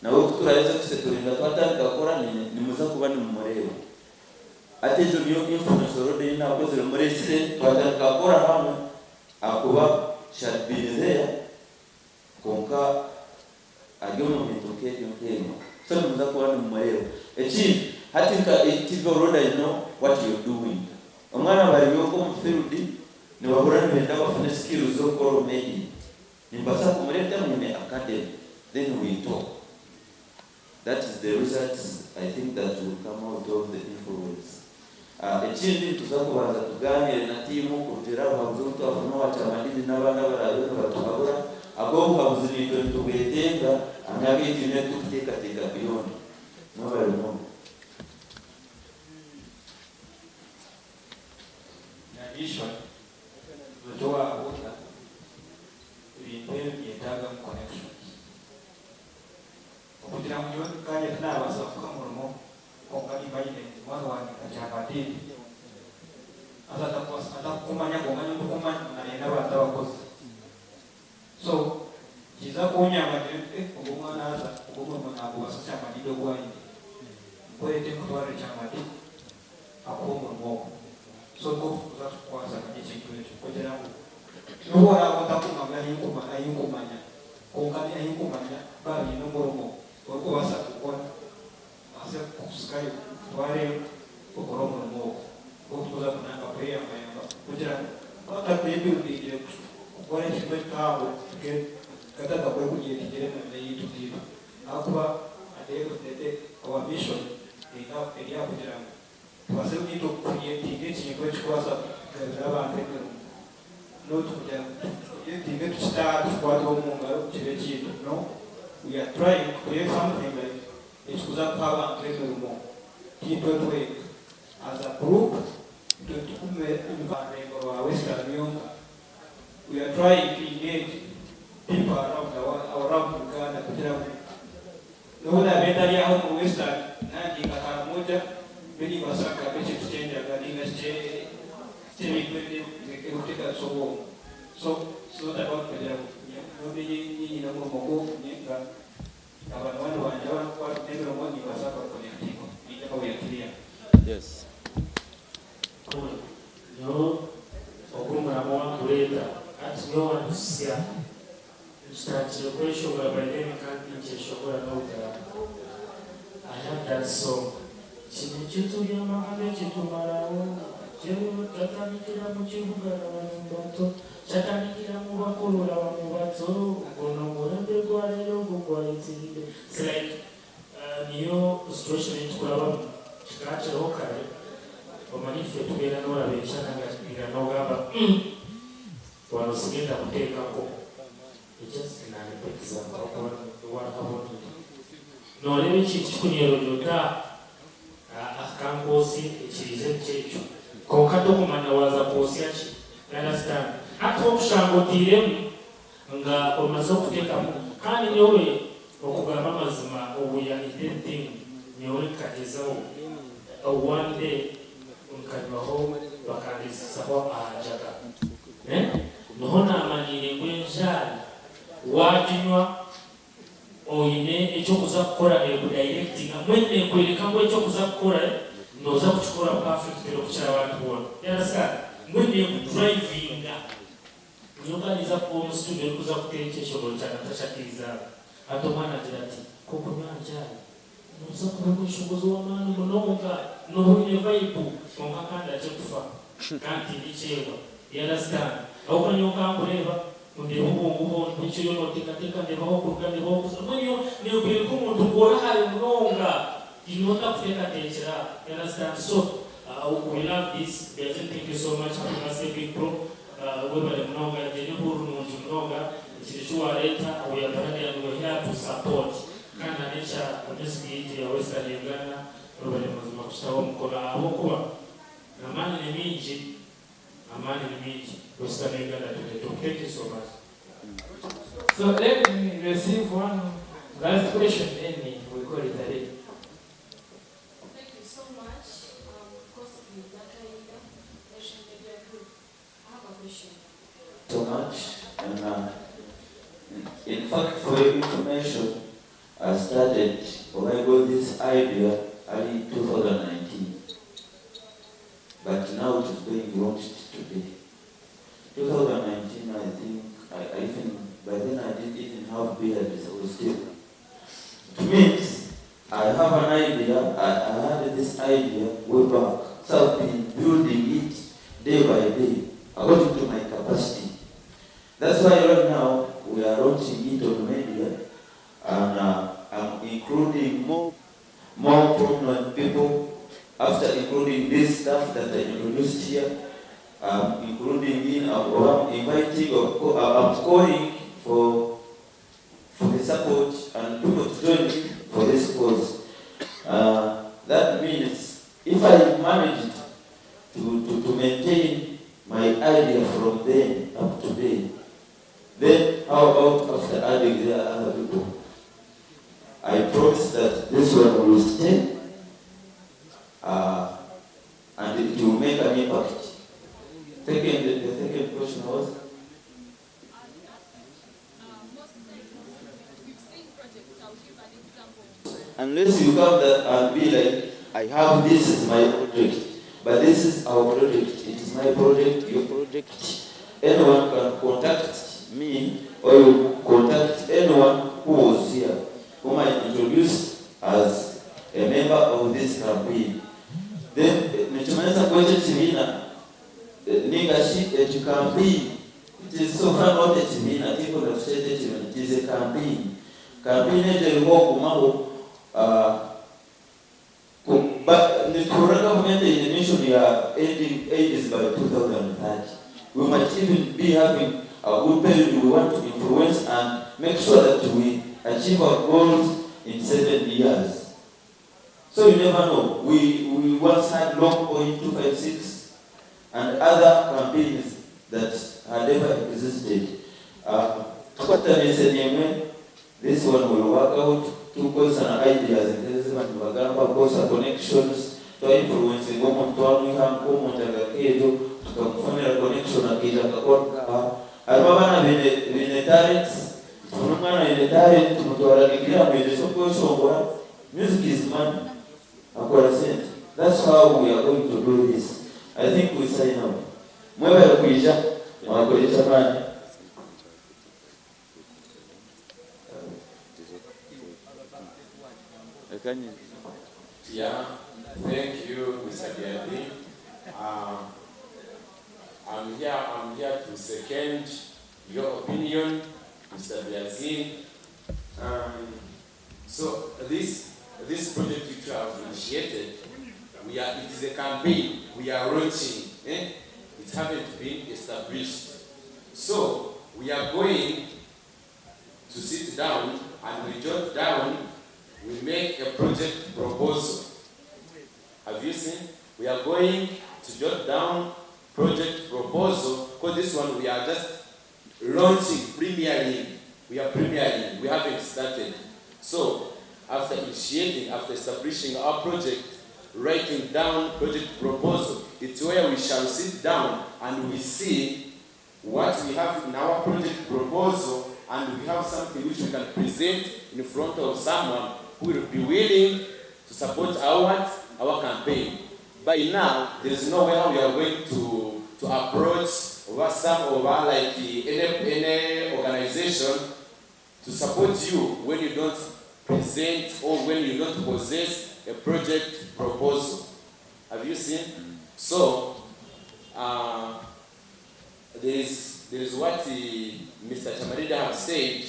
Nawe kuturaheza kusettlinga twatandika kukora nimuza kuba nimumureeba. Hati egyo niyo influence already eyi nakozire muresire twatandika kukora hamwe ahakuba she had been there kwonka ari omu bintu nk'ebyo nk'ebyo. So nimuza kuba nimumureeba. Ekindi hati nka TV already I know what you're doing. Omwana bari omu field nibahurira nibenda bafune skills z'okukora omu media. Nimbaasa kumureeta mwine academy then we talk. That is the results I think that will come out of the influence. Ekindi nituza kubanza tugaaniire na tiimu kurugiirira aha buhabuzi obu twafuna owa Kyamadidi n'abandi abaraabe nibatuhabura. Ahabw'obuhabuzi naitwe nitubwetenga aha myaka ei twine turikuteekateeka beyond. Mwebare munonga. In addition, nikyo waabuuza, ebintu ebi nibyetaagamu connections. Okugira ngu nyowe nkanye tinaabaasa kuha omurimo kwonka nimba nyine. Munywani wangye nka Kyamadiini haza atakukumanya kwonka nyowe ndikumanya ngu nayenda abantu abakozi. So kiza kunyamba ngire nti eh ogu omwana haza ogu omurimo nagubaasa Kyamadiini ogu aine. Nkwete nkutwarire Kyamadiini akuhe omurimo ogu. So nikwo kuza tukukwasaganya ekintu ekyo kugira ngu nobu oraabe otakumanya ahi nkumanya kwonka ahi nkumanya baaba baine omurimo orikubaasa kukora Baase kukusikayo kukutwareyo okore omurimo ogwo gw'okutuuza kunanga kweyambayamba kugira ngu twatakwebirudingire kukora ekintu ekihango tukatandika kwekugyetigyera emirimo eyaitu nk'itwe. Ahakuba at the end of the day our mission eri aha kugira ngu tubaase naitwe kucreatinga ekintu ekikubaasa kugabira abantu emirimo not kugira ngu tucreatinge tukite aha tukikwate omu ngaro kibe ekyaitu no we are trying to create something like Ekikuza kuha abantu emirimo tiitwe twenka. As a group itwe tugume omu rurengo rwa Western yonka. We are trying to engage people around our around Uganda kugira ngu nobu naabe ntari aha omuri Western nangye nka Karamoja mbe nimbaasa kugamba ekintu ky'enjaga ninga shi ky'ebintu ebirikuteekanisa obwongo. So it's not about kugira ngu nyowe mbe nyine omurimo gw'okunyenka. Abanywani bangye abarikukwata n'emirimo nimbaasa kubakonekitinga nindeeba we are clear. Yes. Cool. Nyowe ogu omurama wakureeta hati nyowe wantusya nkitandikire kweshongora by then kandi ninkyeshongora n'obugarama I have that song Kino ekiturya amahane kitumaraho Kyatandikira mu kibuga laba mu bato Kyatandikira mu bakulu laba mu bato Guno omulembe gwa leero gwo gwayitiridde It's like niyo situation ei tukurabamu kikaba kiriho kare omanye itwe tubeera noraba ekyana nga nogamba umm wano sigenda kuteekako just nanipa example ahakuba niwe ahabonire noreeba ekintu kikunyeronyota Ka nkwotsye ekiriize nikyekyo. Kwonka tokumanya waaza kwotsya ki. You understand? Hati wokushanga oteiremu nga omaze okutekamu kandi nyowe okugamba amazima we are in that thing nyowe nkagyezaho one day nkanywaho bakandezisaho aha njaga eh niho namanyiire ngu enjaari waginywa Oine eky'okuza kukora neekudayirekitinga mbwenu neekworeka ngu eky'okuza kukora nooza kukikora perfectly okukira abandi boona. You understand? Mbwenu neekudrivinga. Nyowe nka ninza kuba omu studio ndikuza kuteera ekyeshongoro kya Natasha Keizaaba. Hati omwana agira ati, K'okunywa aha chai, nooza kuba omweshongozi w'amaani munonga, nooba oine vibe, kwonka nka ndakye kufa kandi tindikyeebwa. You understand? Ahabw'okuba nyowe nka nkureeba, Ndeeba obwongo bwawe ngu eki oriyo nooteekateeka, ndeeba ahu orikuruga, ndeeba ahu orikuza. Mbwenu nyowe neekworeka omuntu ngu ori hare munonga, haine otakuteekateekyera. You understand? So, we love this. Beazen thank you so much, happy birthday big bro. Webare munonga, egyo n'ehururu nungi munonga. Eki nikyo waareeta, we are behind and we are here to support. Kandi na n'ekya music yaitu eya Western Uganda, webare mazima kukitaho omukono ahabw'okuba amaani ni maingi. Amaani ni mingi Western Uganda to the top thank you so much. So let me receive one last question then we call it a day. Thank you so much. Um, Cosby Nakayiga, Nation Media Group. I have a question. So much and in fact for your information I started or I got this idea early 2019 but now it is being launched today. 2019 I think I, I even by then I didn't even have beards, I was still. It means I have an idea, I, I had this idea way back. So I've been building it day by day according to my capacity. That's why right now we are launching it on media and I'm including more more prominent people after including this staff that I introduced here, including in, or I'm inviting or I'm calling for for the support and people to join me for this cause. That means if I managed to, to, to maintain my idea from then up to today, then how about after adding the other people? I promise that this one will stay. And it will make an impact. Second, the second question was? Unless you come there and be like, I have this is my project, but this is our project, it is my project, your project. Anyone can contact me or you contact anyone who was here, whom I introduced as a member of this campaign. Then nikimanyisa ku eki ekibiina ninga shi egi campaign, it is so far not ekibiina, tinkwenda kukyeta ekibiina, it is a campaign. Campaign egyo eriho okugumaho nituhurira gavumenti eine mission ya ending AIDS by 2030. We might even be having a good period we want to influence and make sure that we achieve our goals in 7 years. So you never know. We once had Long Point 256 and other campaigns that had ever existed. Tukwatanise nimwe, this one will work out. Tukozesa na ideas nk'ezi abantu bagamba, kukozesa connections, twa-influencinga omuntu, twamwiha nk'omuntu agakeejo, tukamufonera connection, akaija akakora nkaha. Harimu abaana baine talents, tufune omwana aine talent, tumutwara degree, amwegyesa okweshongora. Music is money. Akora sente. That's how we are going to do this. I think we sign out. Mwebale kwija, mwakora eky'amaani. Yeah, thank you, Mr. Diadi. I'm here to second your opinion, Mr. Biazin. So this project which you have initiated, it is a campaign we are launching. Eh? It haven't been established. So we are going to sit down and we jot down, we make a project proposal. Have you seen? We are going to jot down project proposal because this one we are just launching, premiering. We are premiering. We haven't started. So after initiating, after establishing our project, writing down project proposal, it's where we shall sit down and we see what we have in our project proposal, and we have something which we can present in front of someone who will be willing to support our what? Our campaign. By now, there is no way how we are going to approach over some over like any organization to support you when you don't present or when you don't possess a project proposal. Have you seen? So, there is what Mr. Chamarida have said.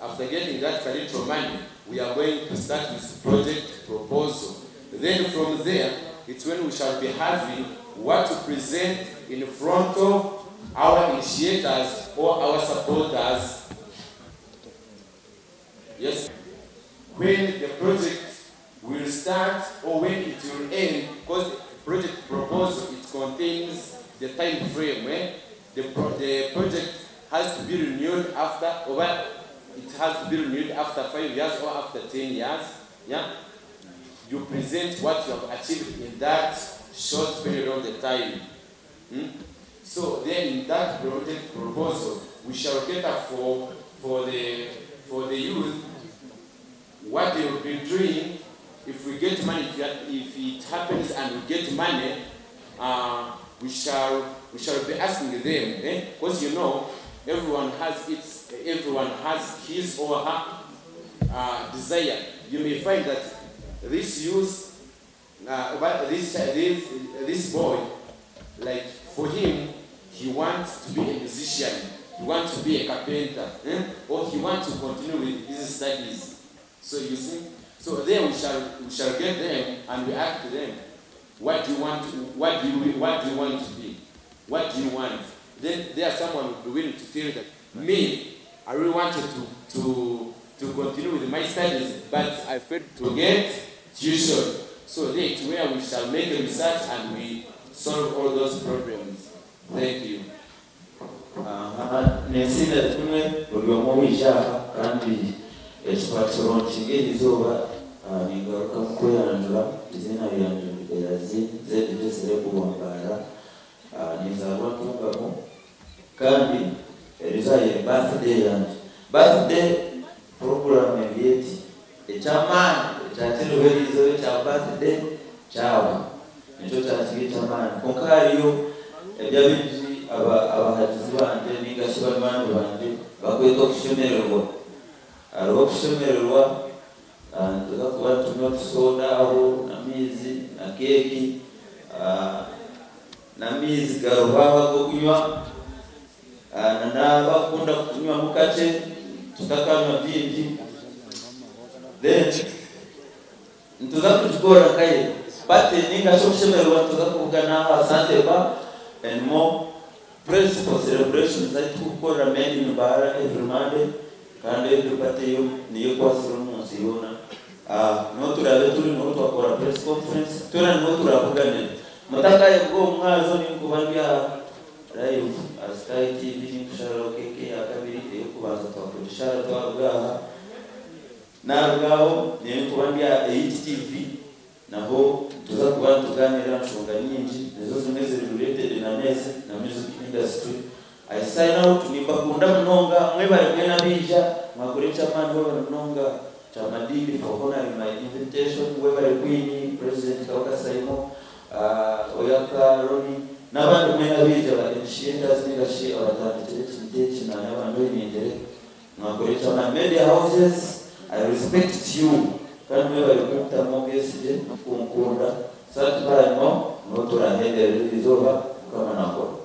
After getting that little money, we are going to start with project proposal. Then from there, it's when we shall be having what to present in front of our initiators or our supporters. Yes. When the project will start or when it will end, because the project proposal, it contains the time frame. Eh? The project has to be renewed after, over, it has to be renewed after 5 years or after 10 years. Yeah? You present what you have achieved in that short period of the time. So then in that project proposal, we shall cater for the youth, what they will be doing if we get money, if it happens and we get money, we shall be asking them, eh? Because everyone has his or her desire. You may find that this youth, but this boy, like for him, he wants to be a musician, he wants to be a carpenter, eh? Or he wants to continue with his studies. So you see, so then we shall get them and we ask them, what do you want? What do you want to be? What do you want? Then there someone will be willing to tell you that me, I really wanted to continue with my studies, but I failed to get tuition. So that's where we shall make a research and we solve all those problems. Thank you. Aha, ninsiimira kimwe buri omwe owija aha kandi ekipapuro nkinga eri izooba, ningaruka kweyanjura, eiziina ryangye ndi Berazin ZJ Celeb wa Mbarara ninzaarwa Ntungamo kandi eriizooba eri birthday yangye. Birthday program eri eti, eky'amaani ekyakiriho eriizooba ekya birthday kyahwa nikyo kyakiri eky'amaani kwonka hariyo ebi abaingi abahagizi bangye ninga shi banywani bangye bakweta okushemererwa. Hariho okushemererwa nituza kuba nitunywa otusoda aho n'amaizi na keeki n'amaizi gariho aho ag'okunywa na n'abakukunda kunywamu kakye tutakanywa bingi then nituza kugikora nkaye party ninga shi okushemererwa nituza kubugana aha Sante Bar and more Press for celebrations ahi turikukorera Made in Mbarara every Monday kandi every party yo niyo ekwatsire omunsi yoona. Niho turaabe turi niho twakora press conference twena niho turaabuganire. Mutakayebwa omu mwazo ninkuba ndi aha live aha Sky TV ninkusharaho keeki eya kabiri ey'okubanza twakugishara twaruga aha. Naruga aho ninkuba ndi aha Eight TV Naho nituza kuba nitugaaniira aha nshonga nyingi nizo zimwe eziri related na n'ezi na music industry. I sign out nimbakunda munonga mwebare mwena abaija mwakora eky'amaani webare munonga Kyamadini for honouring my invitation webare Queen, President Kabaka Saimo, Oyaka Ronnie n'abandi mwena abaija ba initiators ninga shi abatandikire ekintu eki nayaba njoiningire Mwakora eky'amaani media houses I respect you kandi mwebare kumpitamu obwesigye n'okunkunda so hati banywa niho turahenderera erizooba mukama nakora.